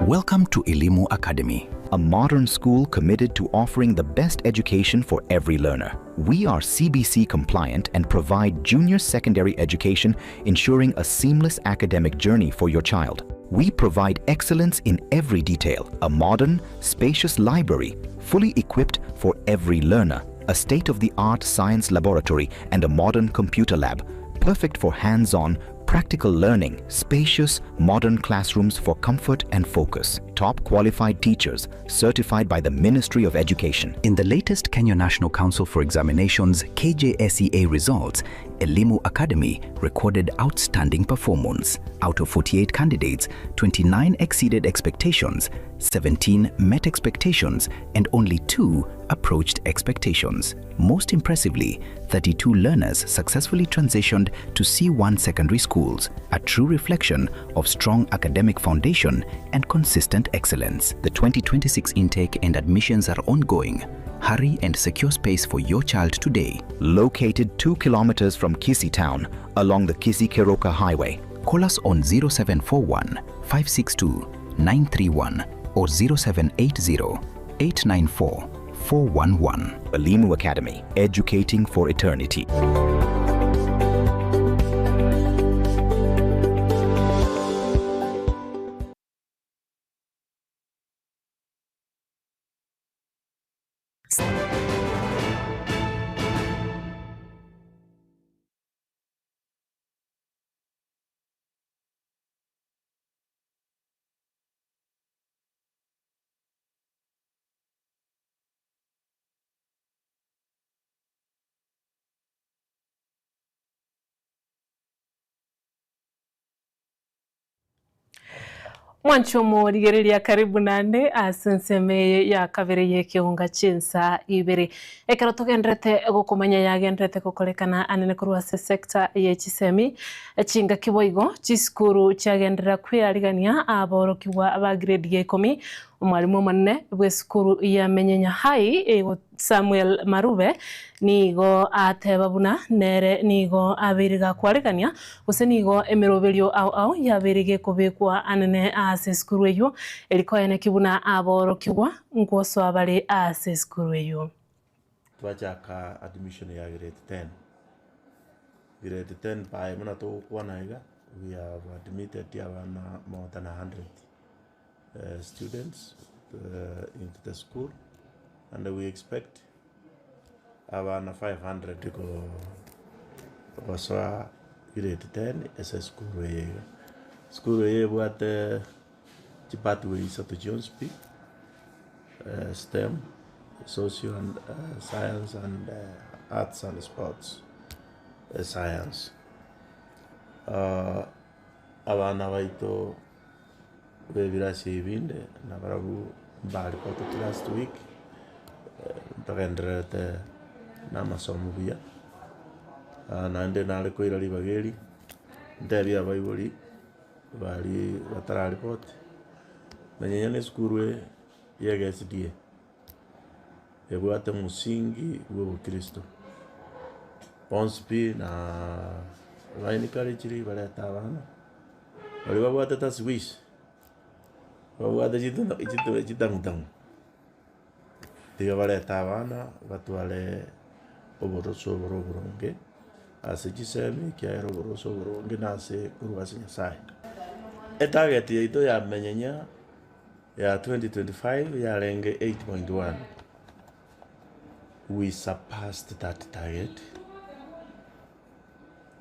Welcome to Elimu Academy, a modern school committed to offering the best education for every learner. We are CBC compliant and provide junior secondary education, ensuring a seamless academic journey for your child. We provide excellence in every detail a modern, spacious library, fully equipped for every learner, a state of the art science laboratory, and a modern computer lab, perfect for hands on, practical learning, spacious, modern classrooms for comfort and focus, top qualified teachers certified by the Ministry of Education. In the latest Kenya National Council for Examinations KJSEA results, Elimu Academy recorded outstanding performance. Out of 48 candidates, 29 exceeded expectations, 17 met expectations, and only 2 approached expectations. Most impressively, 32 learners successfully transitioned to C1 secondary schools, a true reflection of strong academic foundation and consistent excellence. The 2026 intake and admissions are ongoing. Hurry and secure space for your child today. Located 2 kilometers from Kisii town along the Kisii Keroka Highway. Call us on 0741 562 931 or 0780 894 411. Elimu Academy, educating for eternity. Mwanche omorigereria karibu naende ase ensemo eye ya kabere y'ekeunga chinsa ibere. Ekero togenderete gokomanya yagenderete gokorekana anene korwa ase sector ye chisemi, chingaki boigo chisukuru chiagenderera kwearigania aborokigwa ba grade ya ikomi. Omwalimu omonene bw'esukuru ya Menyenya High Samuel Marube nigo ateba buna nere nigo abeire gakwarigania gose nigo emeroberio ao ao yabeire gekobekwa anene ase esukuru eyio eri koeneki buna aborokigwa nkwosoa bare ase esukuru eyio. Twachaka admission ya grade 10. Grade 10 baye buna togokwana iga, we have admitted abana more than 100 students into the school and we expect abana 500 gosoa grade 10 ase esukuru eye iga. Esukuru eye ebwate chipathway isato chionsi pi, STEM, social and science and arts and sports science. Abana baito b'ebirasi ebinde nabarabwo mbaripoteti last week, ntogendererete na amasomo buya, naende nare koira ribaga eri, ntebie abaibori baria batararipoti, manya onye na esukuru eye ya SDA, ebwate omosingi bwa obokristo, bonsi pi na baencouragiri barete abana. Baria babwate taswisi, babwate chitang'utang'u, tiga barete abana batware oboroso oboro oboronge ase chisemi ekiagera oboroso oboronge nase korwa ase Nyasaye. Etarget yaito ya menyenya ya 2025 yarenge 8.1. We surpassed that target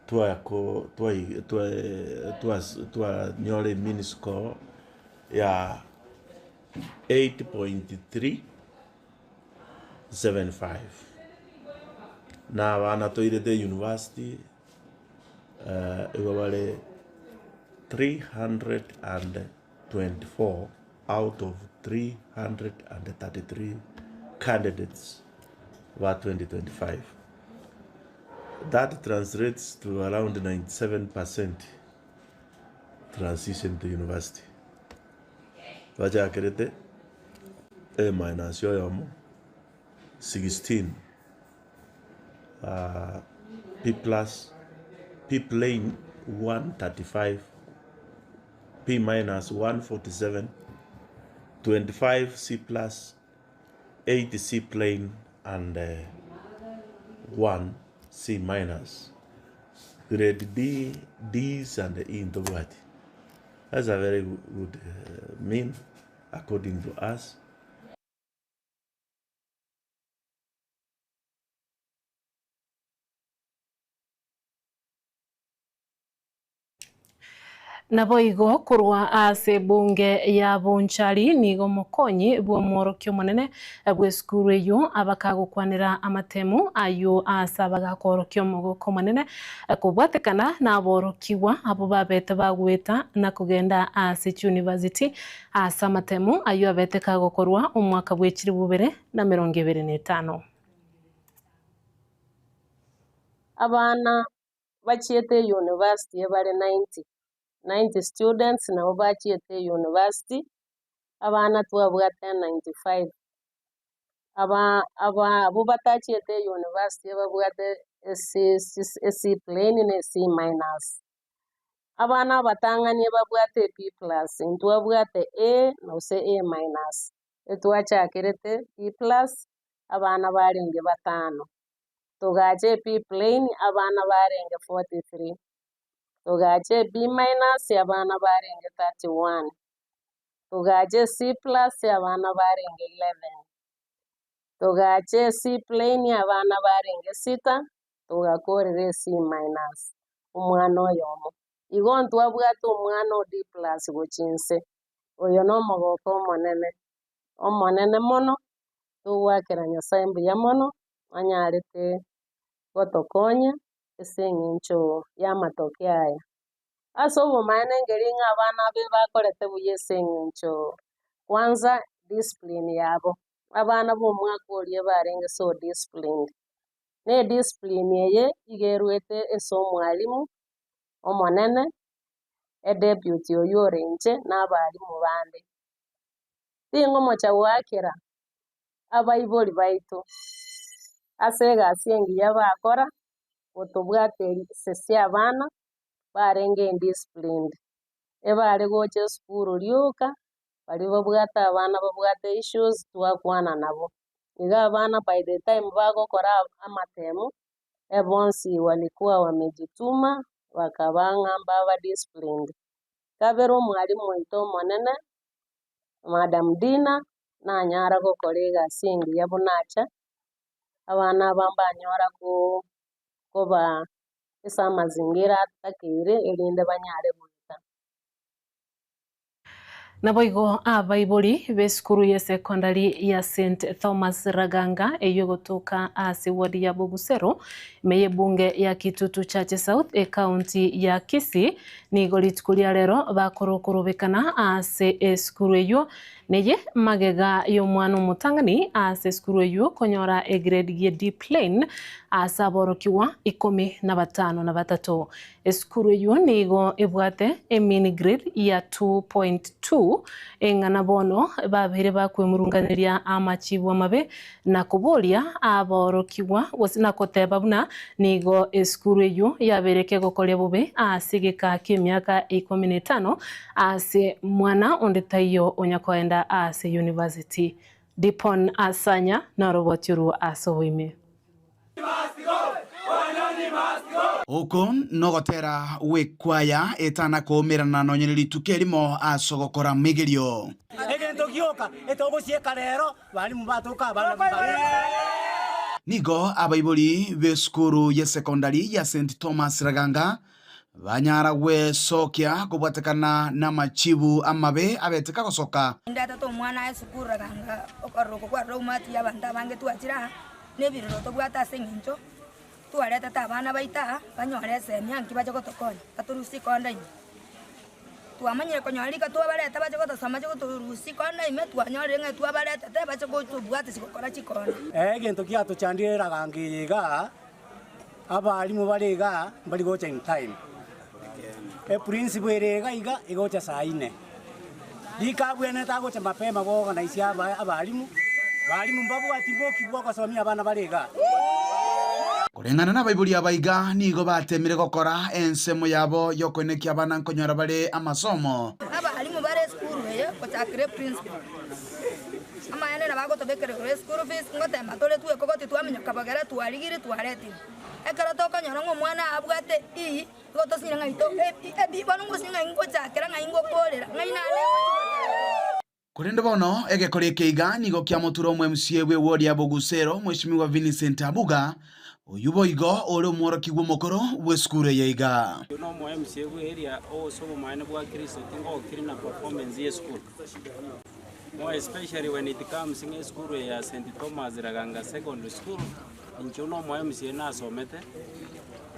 twako twai twa twanyora mean score ya 8.375 na abana toirete university igo bare 324 out of 333 candidates ba 2025. That translates to around 97% transition to university. Bachakerete A minus oyomo, 16 B plus, B plain 135, B minus 147, 25 C plus, 8 C plain and 1 C minus. Grade D, Ds and E ntobwati. That's a very good mean according to us. Naboigo korwa ase ebunge ya Bonchari nigo omokonyi bw'omworokia omonene bw'esukuru eyio abakagokwanera amatemu ayio ase abagakoorokia omogoko omonene kobwatekana naborokigwa abwo babete bagoeta na kogenda ase chiunivasiti ase amatemu ayio abete kagokorwa omwaka bwe chilifu ibere na emerongo ebere na etano. Abana bachiete eyunivasiti ebare 90, 90 students nabo bachiete eyunivasiti, abana twabwate 95. Aba aba abwo batachiete eyunivasiti ebabwate ec C plain na C minus. Abana abatang'ani ebabwate B plus, intwabwate A gose A minus, etwachakerete B plus, abana barenge batano. Togacha e B plain abana barenge 43, togacha e B minus abana barenge 31, togacha e C plus abana barenge 11, togacha e C plain abana barenge sita, togakorera e C minus omwana oyomo. Igo ntwabwate omwana o D plus gochia inse, oyo nomogoko omonene, omonene mono, togoakera Nyasaye mbuya mono. anyarete gotokonya ase eng'encho y'amatoke aya. Ase obomaene nkeri ng'a abana abe bakorete buya ase eng'encho kwanza discipline yabo, abana b'omwaka oria barenge so disciplined. Na ediscipline eye iga erwete ase omwalimu omonene, edeputy oyio ore inche na abalimu bande. Ting'omocha goakera abaibori baito ase egasi engiya bakora gotobwateria esese abana barenge indisciplined, ebare gocha esukuru rioka baria babwate abana babwate issues twakwana nabo. Iga abana by the time bagokora amatemu, ebonsi walikuwa wamejituma bakaba ng'a mbaba disciplined. Kabere omwalimu oito omonene Madam Dina nanyara gokora egasi engiya buna acha, abana aba mbanyora koba ase amazingira atakeire erinde banyare goeta. Naboigo abaibori b'esukuru y'esekondari ya St Thomas Raganga eyio egotoka ase ward ya Bogusero ime y'ebunge ya Kitutu Chache South ecounty ya Kisii Nigo rituko ria rero bakorokorobekana ase esukuru eyio, neye magega y'omwana omotang'ani ase esukuru eyio konyora egrade gie D plain ase aborokigwa ikomi na batano na batato. Esukuru eyio nigo ebwate emean grade ya 2.2 eng'ana bono babeire bakwemurunganeria amachibu amabe na koboria aborokigwa, gose na koteba buna nigo esukuru eyio yabeire kegokoria bobe ase egeka ki'emiaka ikomi na etano ase mwana onde taiyo onya koenda ase university. Dipon Asanya noroboti orwo ase oboime. Oko nogotera gw'ekwaya etana koumerana nonye ne rituko erimo ase ogokora amigerio. Egento gioka etogosieka rero, barimu batoka abana. Nigo abaibori b'esukuru y'esekondari ya St Thomas Raganga banyara gwesokia kobwatekana namachibu amabe abete kagosoka. Ndetete omwana aye esukuru Raganga okorora oko kwarora omwati y'abanto abange twachire aa, na ebirero tobwate ase eng'encho twaretete abana baito aa banyore esemi anki bache gotokonya batorusie ekonda ime. Twamanyire konyora rika twabareta bache gotosoma bache gotorusia ekonda ime, twanyorire ng'a twabaretete bache gotobwatisia gokora chikonda. Egento giatochandire Raganga eye igaa, abalimu bare igaa mbari gocha in time. Eprinciple ere iga iga egocha saa ine. Rika abwenerete agocha mapema goorganize aba abalimu, balimu mbabwati mboki bwa ogosomia abana bare igaa. Koreng'ana nabaibori aba iga nigo batemire gokora ensemo yabo y'okoenekia abana nkonyora bare amasomo. Abalimu bare esukuru eye gochakera eprinciple amaene nabo agotobekera igoro eschool fees ngotema tore twekogoti twaminyoka bogere twarigire twaretire. Ekero tokonyora ng'a omwana abwate E Igo tosinyire ng'ai to ebi bono ngosinya ng'ai ngochakera ng'ai ngokoorera ng'ai naende ngochia gochakera. Korende bono egekora eke iga nigo kiamotura omo-MCA bw'ewodi ya Bogusero, Mweshimiwa Vincent Abuga, oyio boigo ore omworokigwa omokoro bw'esukuru eye iga. Oyio nomo MCA bwe area ose obomaene bwa Kristo tingokiri na performance ye esukuru. More especially when it comes ng'a esukuru eye ya St. Thomas Raganga Secondary School, inche buna omo MCA nasomete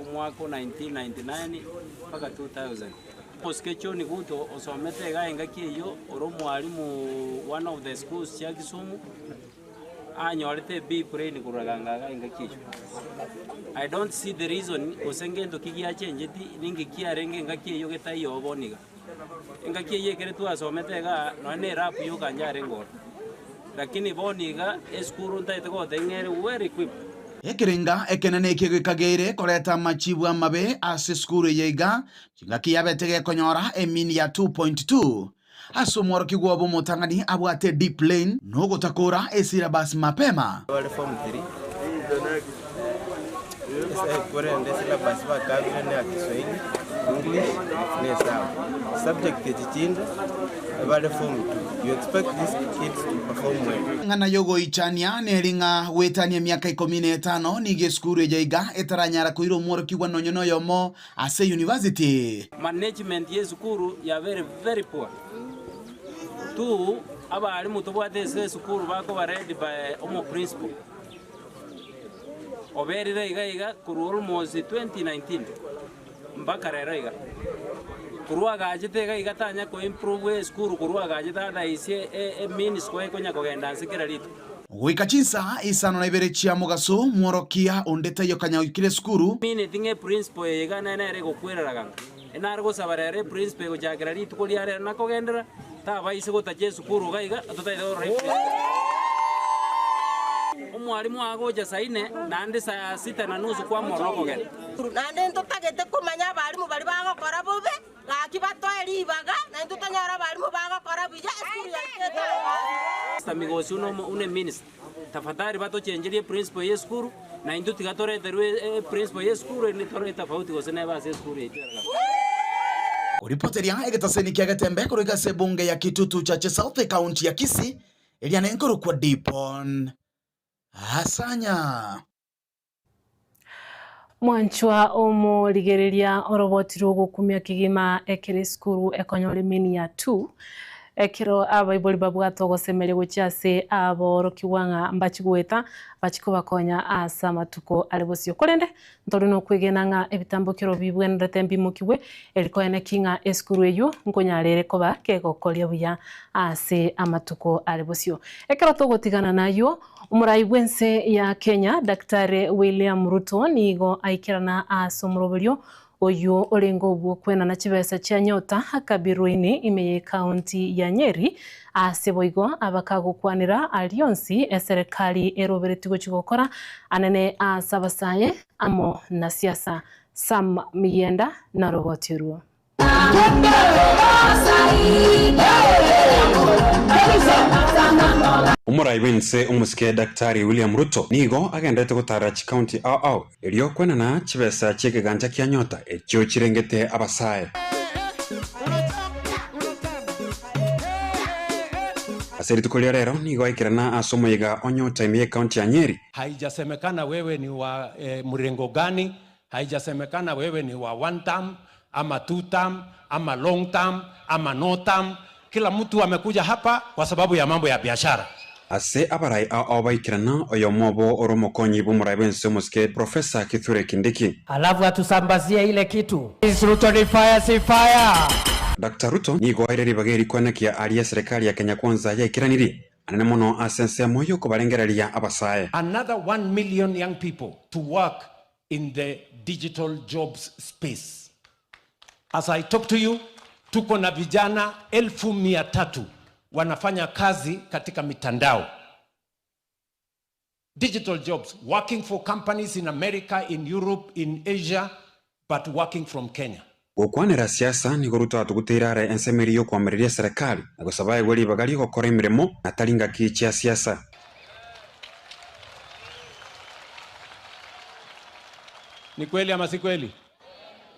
omwaka o 1999 mpaka 2000. Omosike John Guto osomete igaa engaki eyio ore omwalimu one of the schools chia Kisumu, anyorete B plain korwa Raganga igaa engaki eyio. I don't see the reason gose ngento ki giachenjeti ninki kiarenge engaki eyio getaiyo bono iga. Engaki eyio ekere twasomete igaa nonye na erapu yoka yarenge ororo, lakini bono iga esukuru ntagete gotebia ng'a ere well equipped. Ekerenga ekenene ekio gekageire koreta amachibu amabe ase esukuru eye iga, chingaki yabete gekonyora emini ya 2.2 ase omworokigwa obo omotang'ani abwate D plain na ogotakora esyllabus mapema. Bare form 3 ase korende syllabus bakabire ne ya Kiswahili, English na Hesabu. Subject echi chinde bare form 2. You expect these kids to perform well. Eng'ana y'ogoichania neri ng'a goetania emiaka ikomi na etano nigo esukuru eye iga etaranyara koira omworokigwa nonya noyomo ase university. Management ye esukuru yabere very poor. Two, abalimu tobwate ase esukuru bakoba led by omo principal oberire iga iga korwa almost 2019 mpaka rero iga. Korwa agachete iga iga tanya ko improve esukuru korwa agachete otherwise e mean score ekonya kogenda nse kera rituko. Goika chinsa isano na ibere chia mogaso, mworokia onde taiyo kanya oikire esukuru. Mineti ng'a eprinciple eye iga nere egokwerera ganga. Enare gosaba rero eprinciple egochakera rituko ria rero na kogenderera, tabaise gotacha esukuru iga iga totaete korora eprinciple. Omwalimu agocha saa ine naende saa sita na nusu kwamorora okogenda. Naende ntotagete komanya abalimu baria bagokora bobe, gaki batoe ribaga, na intwe tonyore abalimu bagokora buya, esukuru yaito etang'ane. Pastor Migosi une eminister, tafadhali batochenjerie eprinciple ye esukuru, na intwe tiga toreterwe eprinciple ye esukuru erinde tore etofauti gose nebe ase esukuru yaito ya Raganga. Koripoteria egetaseni kia Getembe korwa ase ebunge ya Kitutu Chache South ekaunti ya Kisii eria nenkorokwa Dipon Asanya. Mwanchwa omorigereria oroboti rw'ogokumia kegima ekero esukuru ekonyora emeni ya 2 ekero abaibori babwate ogosemeria gochia ase aborokigwa ng'a mbachi goeta bachi kobakonya ase amatuko are bosio. Korende ntori nokwegena ng'a ebitambokero bibwenerete mbimokigwe eri koeneki ng'a esukuru eyio nkonyara ere koba kegokoria buya ase amatuko are bosio. Ekero togotigana nayio Omorai bw'ense ya Kenya, Daktari William Ruto nigo aikerana ase omoroberio oyio orenge obwo kwenana chibesa chia Nyota Kabiruini ime ye county ya Nyeri ase boigo abakagokwanera aria onsi eserekari eroberetie gochia gokora anene ase abasae amo na siasa. Sam Miyienda naroboti orwo. Omorai bw'ense omosike Daktari William Ruto nigo agenderete gotarera chikaunti ao ao erio kwenana chibesa chi'ekegancha kia Nyota echio chirengete abasae. Ase rituko ria rero nigo aikerana ase omoyega o Nyota ime y'Ekaunti ya Nyeri. Haijasemekana wewe ni wa mrengo gani, haijasemekana wewe ni wa one term ama two term ama long term ama no term. Kila mtu amekuja hapa kwa sababu ya mambo ya biashara. Ase abarai ao ao baikerana, oyomo obo ore omokonyi bw'omorai bw'ense omosike Professor Kithure Kindiki. Alafu atusambazie ile kitu. Ruto ni fire, si fire. Doctor Ruto nigo aire ribaga eri koenekia aria eserekari ya Kenya Kwanza yaikeranirie anene mono ase ensemo y'okobarengereria abasae. Another 1 million young people to work in the digital jobs space. As I talk to you, tuko na vijana 300,000 wanafanya kazi katika mitandao. Digital jobs, working for companies in America, in Europe, in Asia, but working from Kenya. Gokwanera siasa nigo Ruto atuguteire are ensemo eria y'okoamereria eserekari na gosaba aegwe ribaga ri'ogokora emeremo na tari ngaki chia siasa. Ni kweli ama si kweli?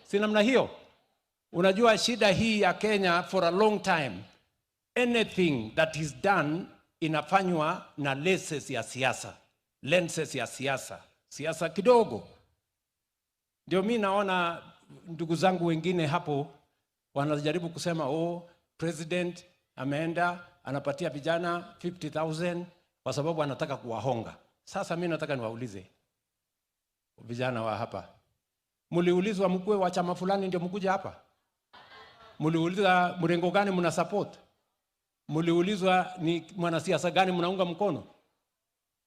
Si namna hiyo? Unajua shida hii ya Kenya for a long time, anything that is done inafanywa na lenses ya siasa, lenses ya siasa, siasa kidogo. Ndio mi naona ndugu zangu wengine hapo wanajaribu kusema oh, president ameenda anapatia vijana 50,000 kwa sababu anataka kuwahonga. Sasa mi nataka niwaulize vijana wa hapa, muliulizwa mkuwe wa chama fulani ndio mkuje hapa? Muliuliza mrengo gani mna support? Muliulizwa ni mwanasiasa gani mnaunga mkono?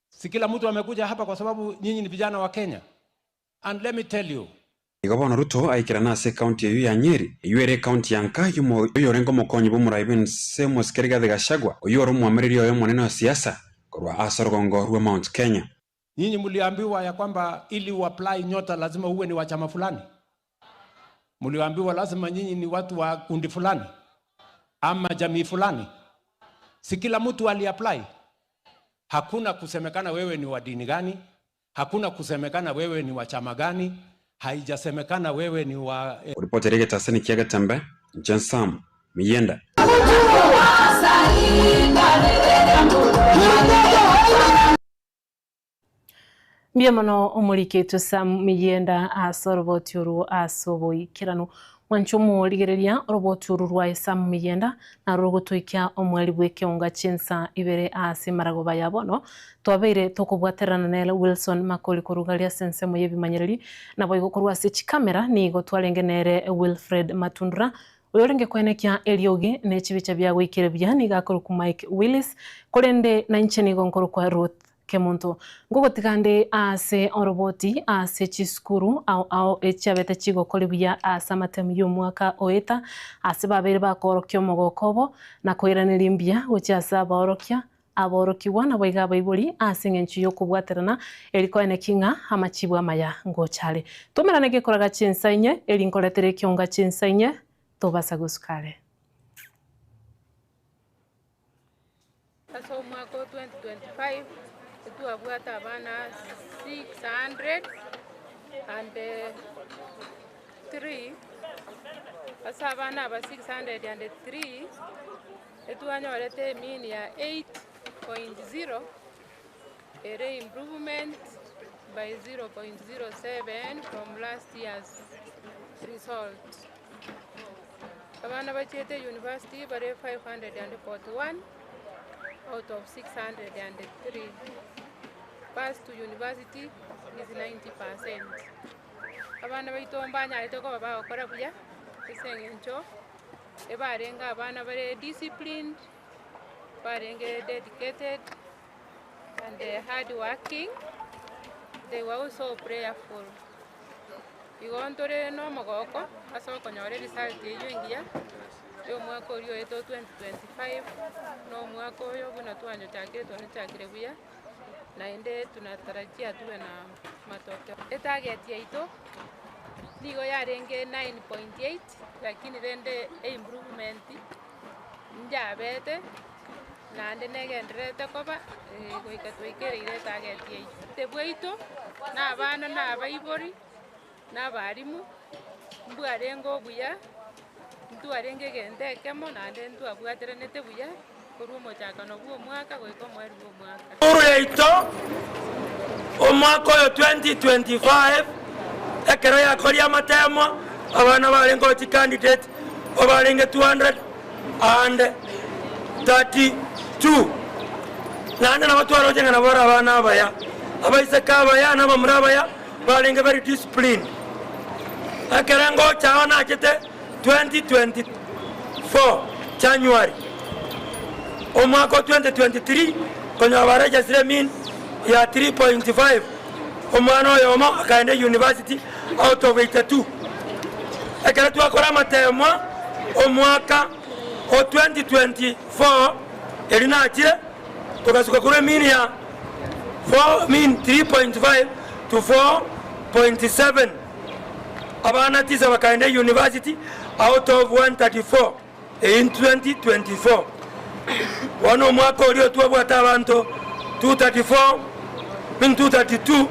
Si kila mtu amekuja hapa kwa sababu nyinyi ni vijana wa Kenya. And let me tell you, Igo bono Ruto aikerana ase ekaunti eyio ya Nyeri, eyio ere ekaunti ya nka y'omo- oyorenge omokonyi bw'omorai bw'ense omosike Rigathi Gachagua, oyio ore omwamereri oye omonene o siasa korwa ase orogongo rwa Mount Kenya. Nyinyi mliambiwa ya kwamba ili uapply Nyota lazima uwe ni wa chama fulani? Mliambiwa lazima nyinyi ni watu wa kundi fulani ama jamii fulani? Si kila mtu aliapply. Hakuna kusemekana wewe ni wa dini gani, hakuna kusemekana wewe ni wa chama gani, haijasemekana wewe ni wa Oripoti ere egetasani kia Getembe, inche Sam Miyenda. Mbuya mono omoriketwe Sam Miyenda ase oroboti orwo ase oboikeranu. Mwanche omorigereria oroboti oru rwaye Sam Miyenda naro rogotoikia omweri bw'ekeonga chinsa ibere ase maragoba ya bono. Twabeire tokobwaterana nere Wilson Makori korwa garia ase ensemo y'ebimanyereri, naboigo korwa ase chikamera nigo twarenge nere Wilfred Matundura oyorenge koenekia eriogi ne chibicha bia goikera buya nigo akorokwa Mike Willis, korende nainche nigo nkorokwa Ruth Kemunto. Ngogotiga nde ase oroboti ase chisukuru ao ao echiabete chigokori buya ase amatemu y'omwaka oeta ase babeire bakoorokia omogoko obo na koiraneria mbuya gochia ase abaorokia aborokigwa naboigo abaibori ase eng'encho y'okobwaterana eri koeneki ng'a amachibu amaya ngocha are. Tomerane gekoraga chinsa inye eri nkoretere ekionga chinsa inye tobasa gosuka are. Ase omwaka o 2025 etwabwate abana 603 ase abana aba 603 etwanyorete emean ya 8.0 ere improvement by 0.07 from last year's result. Abana bachiete university bare 541 out of 603. Pass to university is 90%. Abana baito mbanyarete koba bagokora buya ase eng'encho ebarenge abana bare disciplined, barenge dedicated and hard working. They were also prayerful. Igo ntore na omogoko ase okonyora eresult eywo engiya ya omwaka oria oete o 2025 na omwaka oyo buna twanyochakire twanyochakire buya naende tunatarajia tuwe na matokeo. Etarget yaito nigo yarenge 9.8 lakini rende eimprovement njabete naende negendererete koba goika twaikereire etarget yaito. Tebwaito na abana na abaibori na abarimu mbwarenge obuya ntwarenge egento ekemo naende ntwabwateranete buya. Korwa omochakano bw'omwaka goika omoerio bw'omwaka. Esukuru yaito omwaka oyo 2025 ekero yakoria amatemo abana barenge gochi candidate obarenge 232 naende nabo twaroche ng'a nabo bare abana abaya abaiseke abaya na abamura abaya barenge very disciplined. Ekero ngocha ao nachete 2024 January omwaka o 2023 konyora baregesire mean ya 3.5 omwana oyomo akaenda university out of 82. Ekero twakora amatemwa omwaka o 2024 erio nachire togasuka korwa emean ya 4 mean 3.5 to 4.7. Abana tisa bakaenda university out of 134 in 2024. Bono omwaka oria twabwate abanto 234 mean 232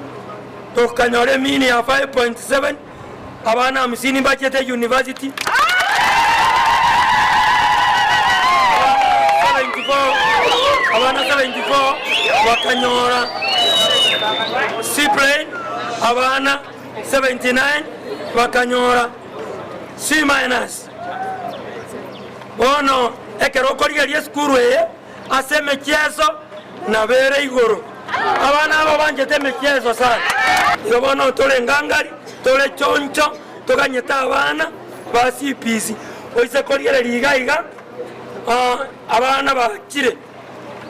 tokanyora emean ya 5.7 abana hamsini mbachete university. Abana 74 bakanyora C plain abana 79 bakanyora C minus. Bono ekero okorigereria esukuru eye ase emechieso nabo ere igoro. Abana aba banchete emechieso sana. Igo bono tore ngangari, tore choncho, toganyete abana ba CPC. Oise korigereria iga iga, abana bachire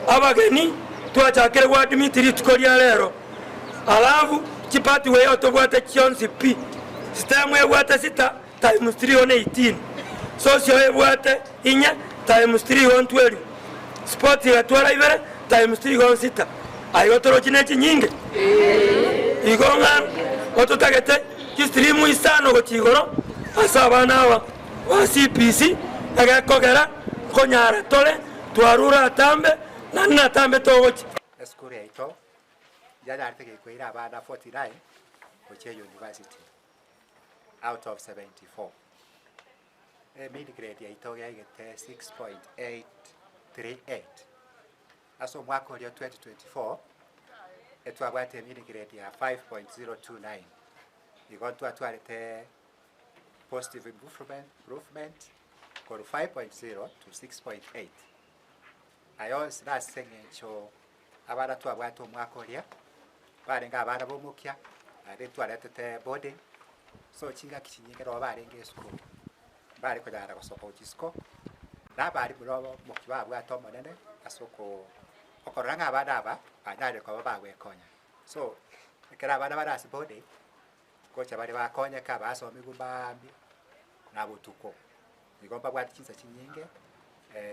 abageni twachakire goadmit rituko ria rero. Alafu chipathway otobwate chionsi pi, stem ebwate sita times 3 on 18, socio ebwate inye times 3 on 12, sports egatwara ibere times 3 on sita. Aigo torochi ne chinyinge? Igo ng'a ototagete chistream isano gochia igoro ase abana aba ba CPC egekogera nkonyara tore twarure atambe naende natambe togochia. Esukuru yaito yanyarete gekoira abana 49 gochia university out of 74. Mean grade yaito yaigete 6.838. Ase omwaka oria 2024 etwabwate mean grade ya 5.029. Igo ntwatwarete positive improvement korwa 5.0 to 6.8. Aya onsi nase eng'encho abana twabwate omwaka oria, barenge abana b'omokia, naende ntwaretete boarding, so chingaki chinyinge nabo barenge esukuru, mbare konyara gosoka gochia isiko, na abalimu nabo omokia babwate omonene ase oko okorora ng'a abana aba, banyarire koba bagwekonya. So, ekero abana bare ase boarding, ngocha bare bakonyeka basomigwe mambia na botuko. Igo mbabwate chinsa chinyinge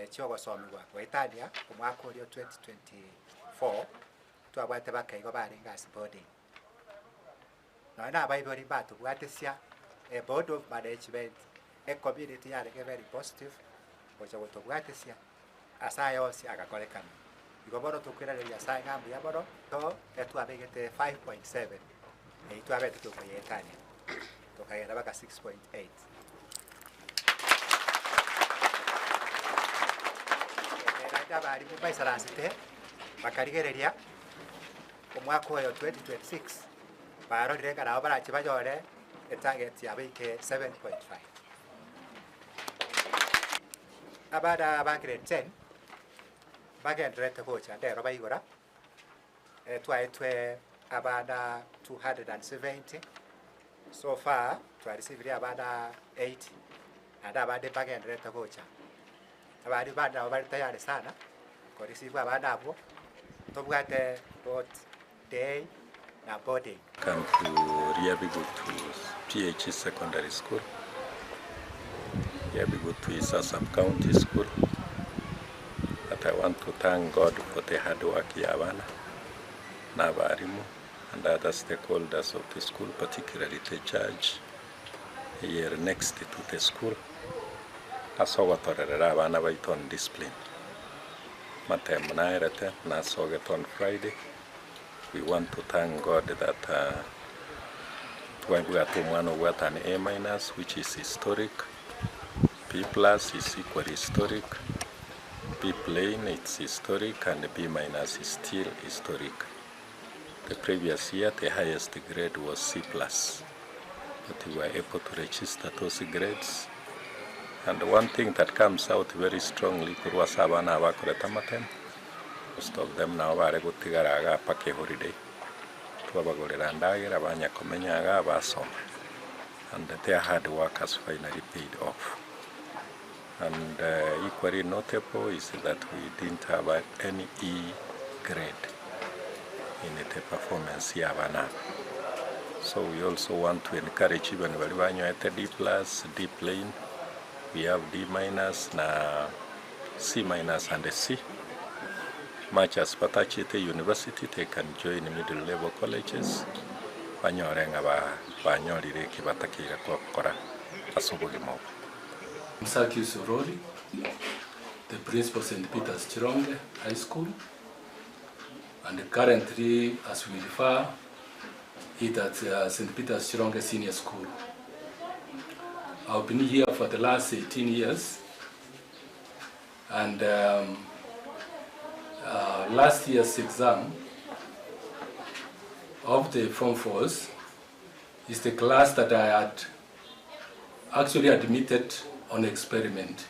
chi'ogosomigwa goetania omwaka oria o 2024 twabwate baka igo barenge ase boarding. Nonya na abaibori mbatobwatesia a board of management, ecommunity yarenge very positive gocha gotobwatesia ase aya onsi agakorekana. Igo bono tokoiraneria Nyasaye ng'a mbuya mono, to etwabegete 5.7 eyio twabete tokoyeetania tokagenda mpaka 6.8. Naende abarimu mbaisaransete bakarigereria omwaka oyo 2026 barorire ng'a nabo barache banyore etarget yabo eike 7.5. Abana ba grade 10 bagendererete gocha ndero baigora, twaetwe abana 270 So far twarisibirie abana 80 naende abande mbagendererete gocha. Abande bande nabo bare tayari sana korisibwa abana abwo, tobwate both day na boarding. Come to Riabigutu PHE Secondary School. Riabigutu is a sub-county school. But I want to thank God for the hard work ya abana na abarimu and other stakeholders of the school, particularly the church eye next to the school, ase ogotorerera abana baito on discipline. Matemo naerete nasogete on Friday, we want to thank God that uh, twabwate omwana obwate an A minus which is historic, B plus is equally historic, B plain it's historic and B minus is still historic. The previous year the highest grade was C plus. But we were able to register those grades. And one thing that comes out very strongly korwa ase abana aba bakorete amatemu, most of them nabo bare gotigara iga mpaka eholiday. Twabagorera endagera banya komenya iga basoma. And their hard work has finally paid off. And equally notable is that we didn't have any E grade in the performance ya abana aba. So we also want to encourage even baria banyoete D plus, D plain, we have D minus na C minus and C. Much as batachete university, they can join middle level colleges, banyore ng'a banyorire eki batakeire gokora ase obogima obo. I'm Zacchaeus Orori, the principal of St. Peter's Chironge High School, and currently, as we refer, it at St. Peter's Chironge Senior School. I've been here for the last 18 years, and last year's exam of the Form 4s is the class that I had actually admitted on experiment.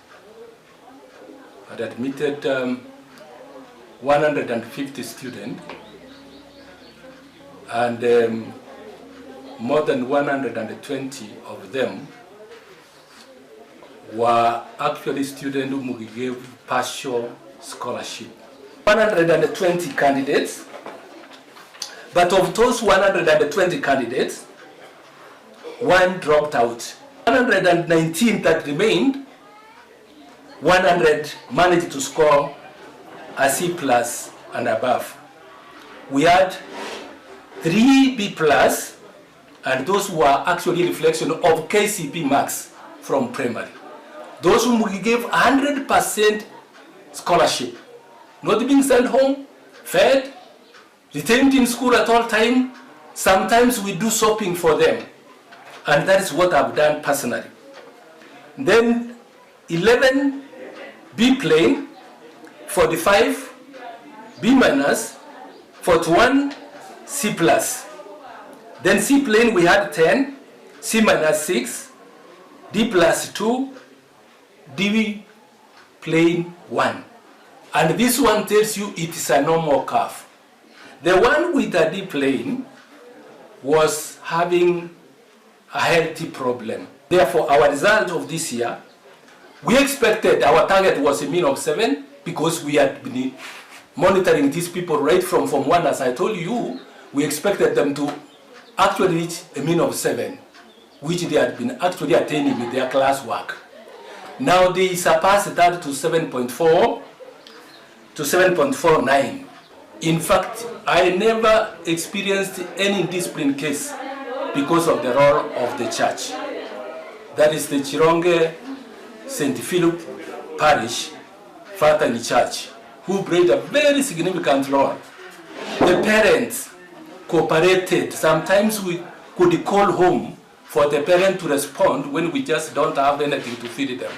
I had admitted 150 students, and more than 120 of them were actually students whom we gave partial scholarship. 120 candidates, but of those 120 candidates, one dropped out. 119 that remained, 100 managed to score a C plus and above. We had 3 B plus, and those were actually reflection of KCP marks from primary. Those whom we gave 100% scholarship, not being sent home, fed, retained in school at all time. Sometimes we do shopping for them. And that is what I've done personally. Then 11 B plain, 45 B minus, 41 C plus. Then C plain we had 10, C minus 6, D plus 2, D plain 1. And this one tells you it is a normal curve. The one with the D plane was having a healthy problem. Therefore, our result of this year, we expected our target was a mean of 7 because we had been monitoring these people right from Form 1, as I told you, we expected them to actually reach a mean of 7, which they had been actually attaining with their classwork. Now they surpassed that to 7.4 to 7.49. In fact, I never experienced any discipline case because of the role of the church. That is the Chironge St. Philip Parish Father in Church, who played a very significant role. The parents cooperated. Sometimes we could call home for the parent to respond when we just don't have anything to feed them.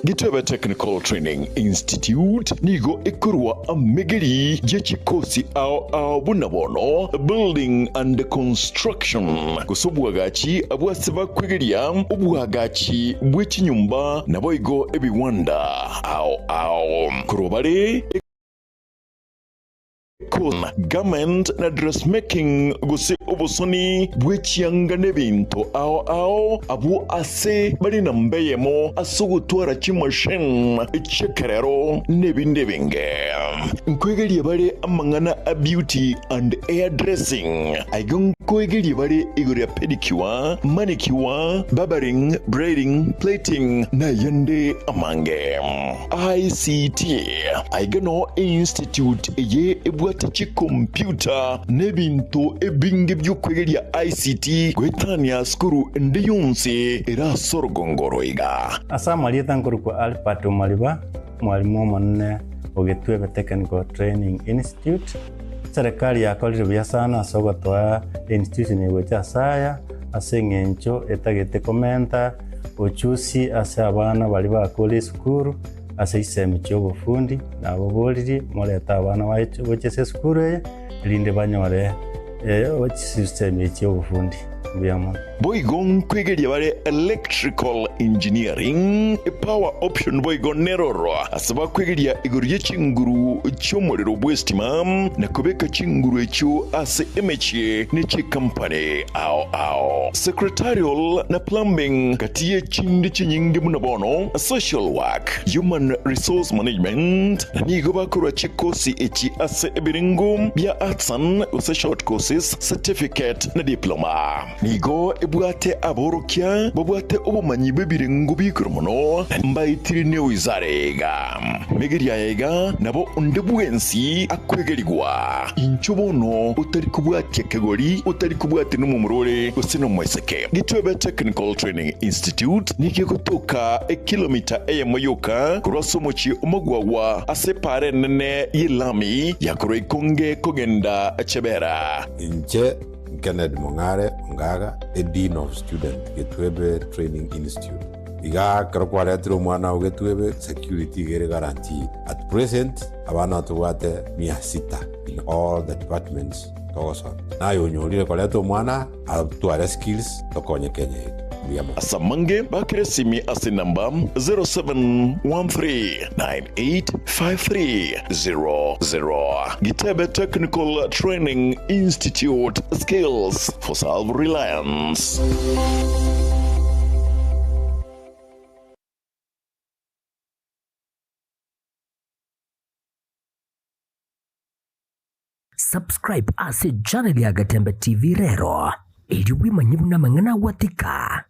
Gitebe Technical Training Institute nigo ekorwa amegeri ye chikosi ao ao buna bono Building and Construction, gose obwagachi bw'ase bakwegeria obwagachi bwe chinyomba naboigo ebiwanda ao ao. Korwa bare Garment na dressmaking gose obosoni bwe chianga n'ebinto ao ao abwo ase bare namba eyemo ase ogotwara chimachine chi'ekerero n'ebinde ebinge. Nkoegeria bare amang'ana a beauty and hair dressing. Aiga nkoegeria bare igoro ya pedicure, manicure, barbering, braiding, plaiting nayande amange. ICT, Aiga noo einstitute eye ebwate chikompyuta na ebinto ebinge bi'okwegeria ICT goetania sukuru ende yonsi ere ase orogongo oro iga. Ase amarieta nkorokwa Albert Omariba, omwalimu omonene o Getwebe Technical Training Institute. Serikali yakorire buya sana ase ogotoa einstitution eye gocha ase aya, ase eng'encho etagete komenta ochusi ase abana baria bakure esukuru ase chisemi chi'obofundi, naboboririe morete abana baye gocha ase esukuru eye, erinde banyore chisemi echi chi'obofundi. Mbuya mono. Boigo nkwegeria bare electrical engineering, power option boigo neroro ase bakwegeria igoro ye chinguru chi'omorero bw'estima na kobeka chinguru echio ase emechie ne chikampani ao ao. Secretarial na plumbing gati ye chinde chinyinge buna bono social work, human resource management na nigo bakorwa chikosi echi ase ebirengo bia arts and gose short courses, certificate na diploma. Nigo ebwate aborokia babwate obomanyi bw'ebirengo bi'igoro mono, na mbaetire neoizare iga. Megeria aya iga nabo onde bwensi akwegerigwa. Inchuo bono otari kobwatia kegori, otari kobwatia nomomura ore gose nomoiseke. Gitwebe Technical Training Institute nigo egotoka ekilomita eyemo yoka korwa ase omochie omogwagwa ase epaara enene y'elami ya korwa Ikonge kogenda Chebera. Inche Kennedy Mong'are Ongaga, a Dean of Student, Getwebe Training Institute. Iga ekero kwaretire omwana oo Getwebe, security iga ere guaranteed. At present, abana tobwate mia sita in all the departments togosomia. Naye onyorire koreta omwana atware skills tokonye Kenya yetu. Mbuya mono. Ase amange bakere esimi ase enamba 0713985300. Gitebe Technical Training Institute, Skills for Self-Reliance. Subscribe ase channel ya Gatembe TV rero, erio bwemanye buna amang'ana agwatika.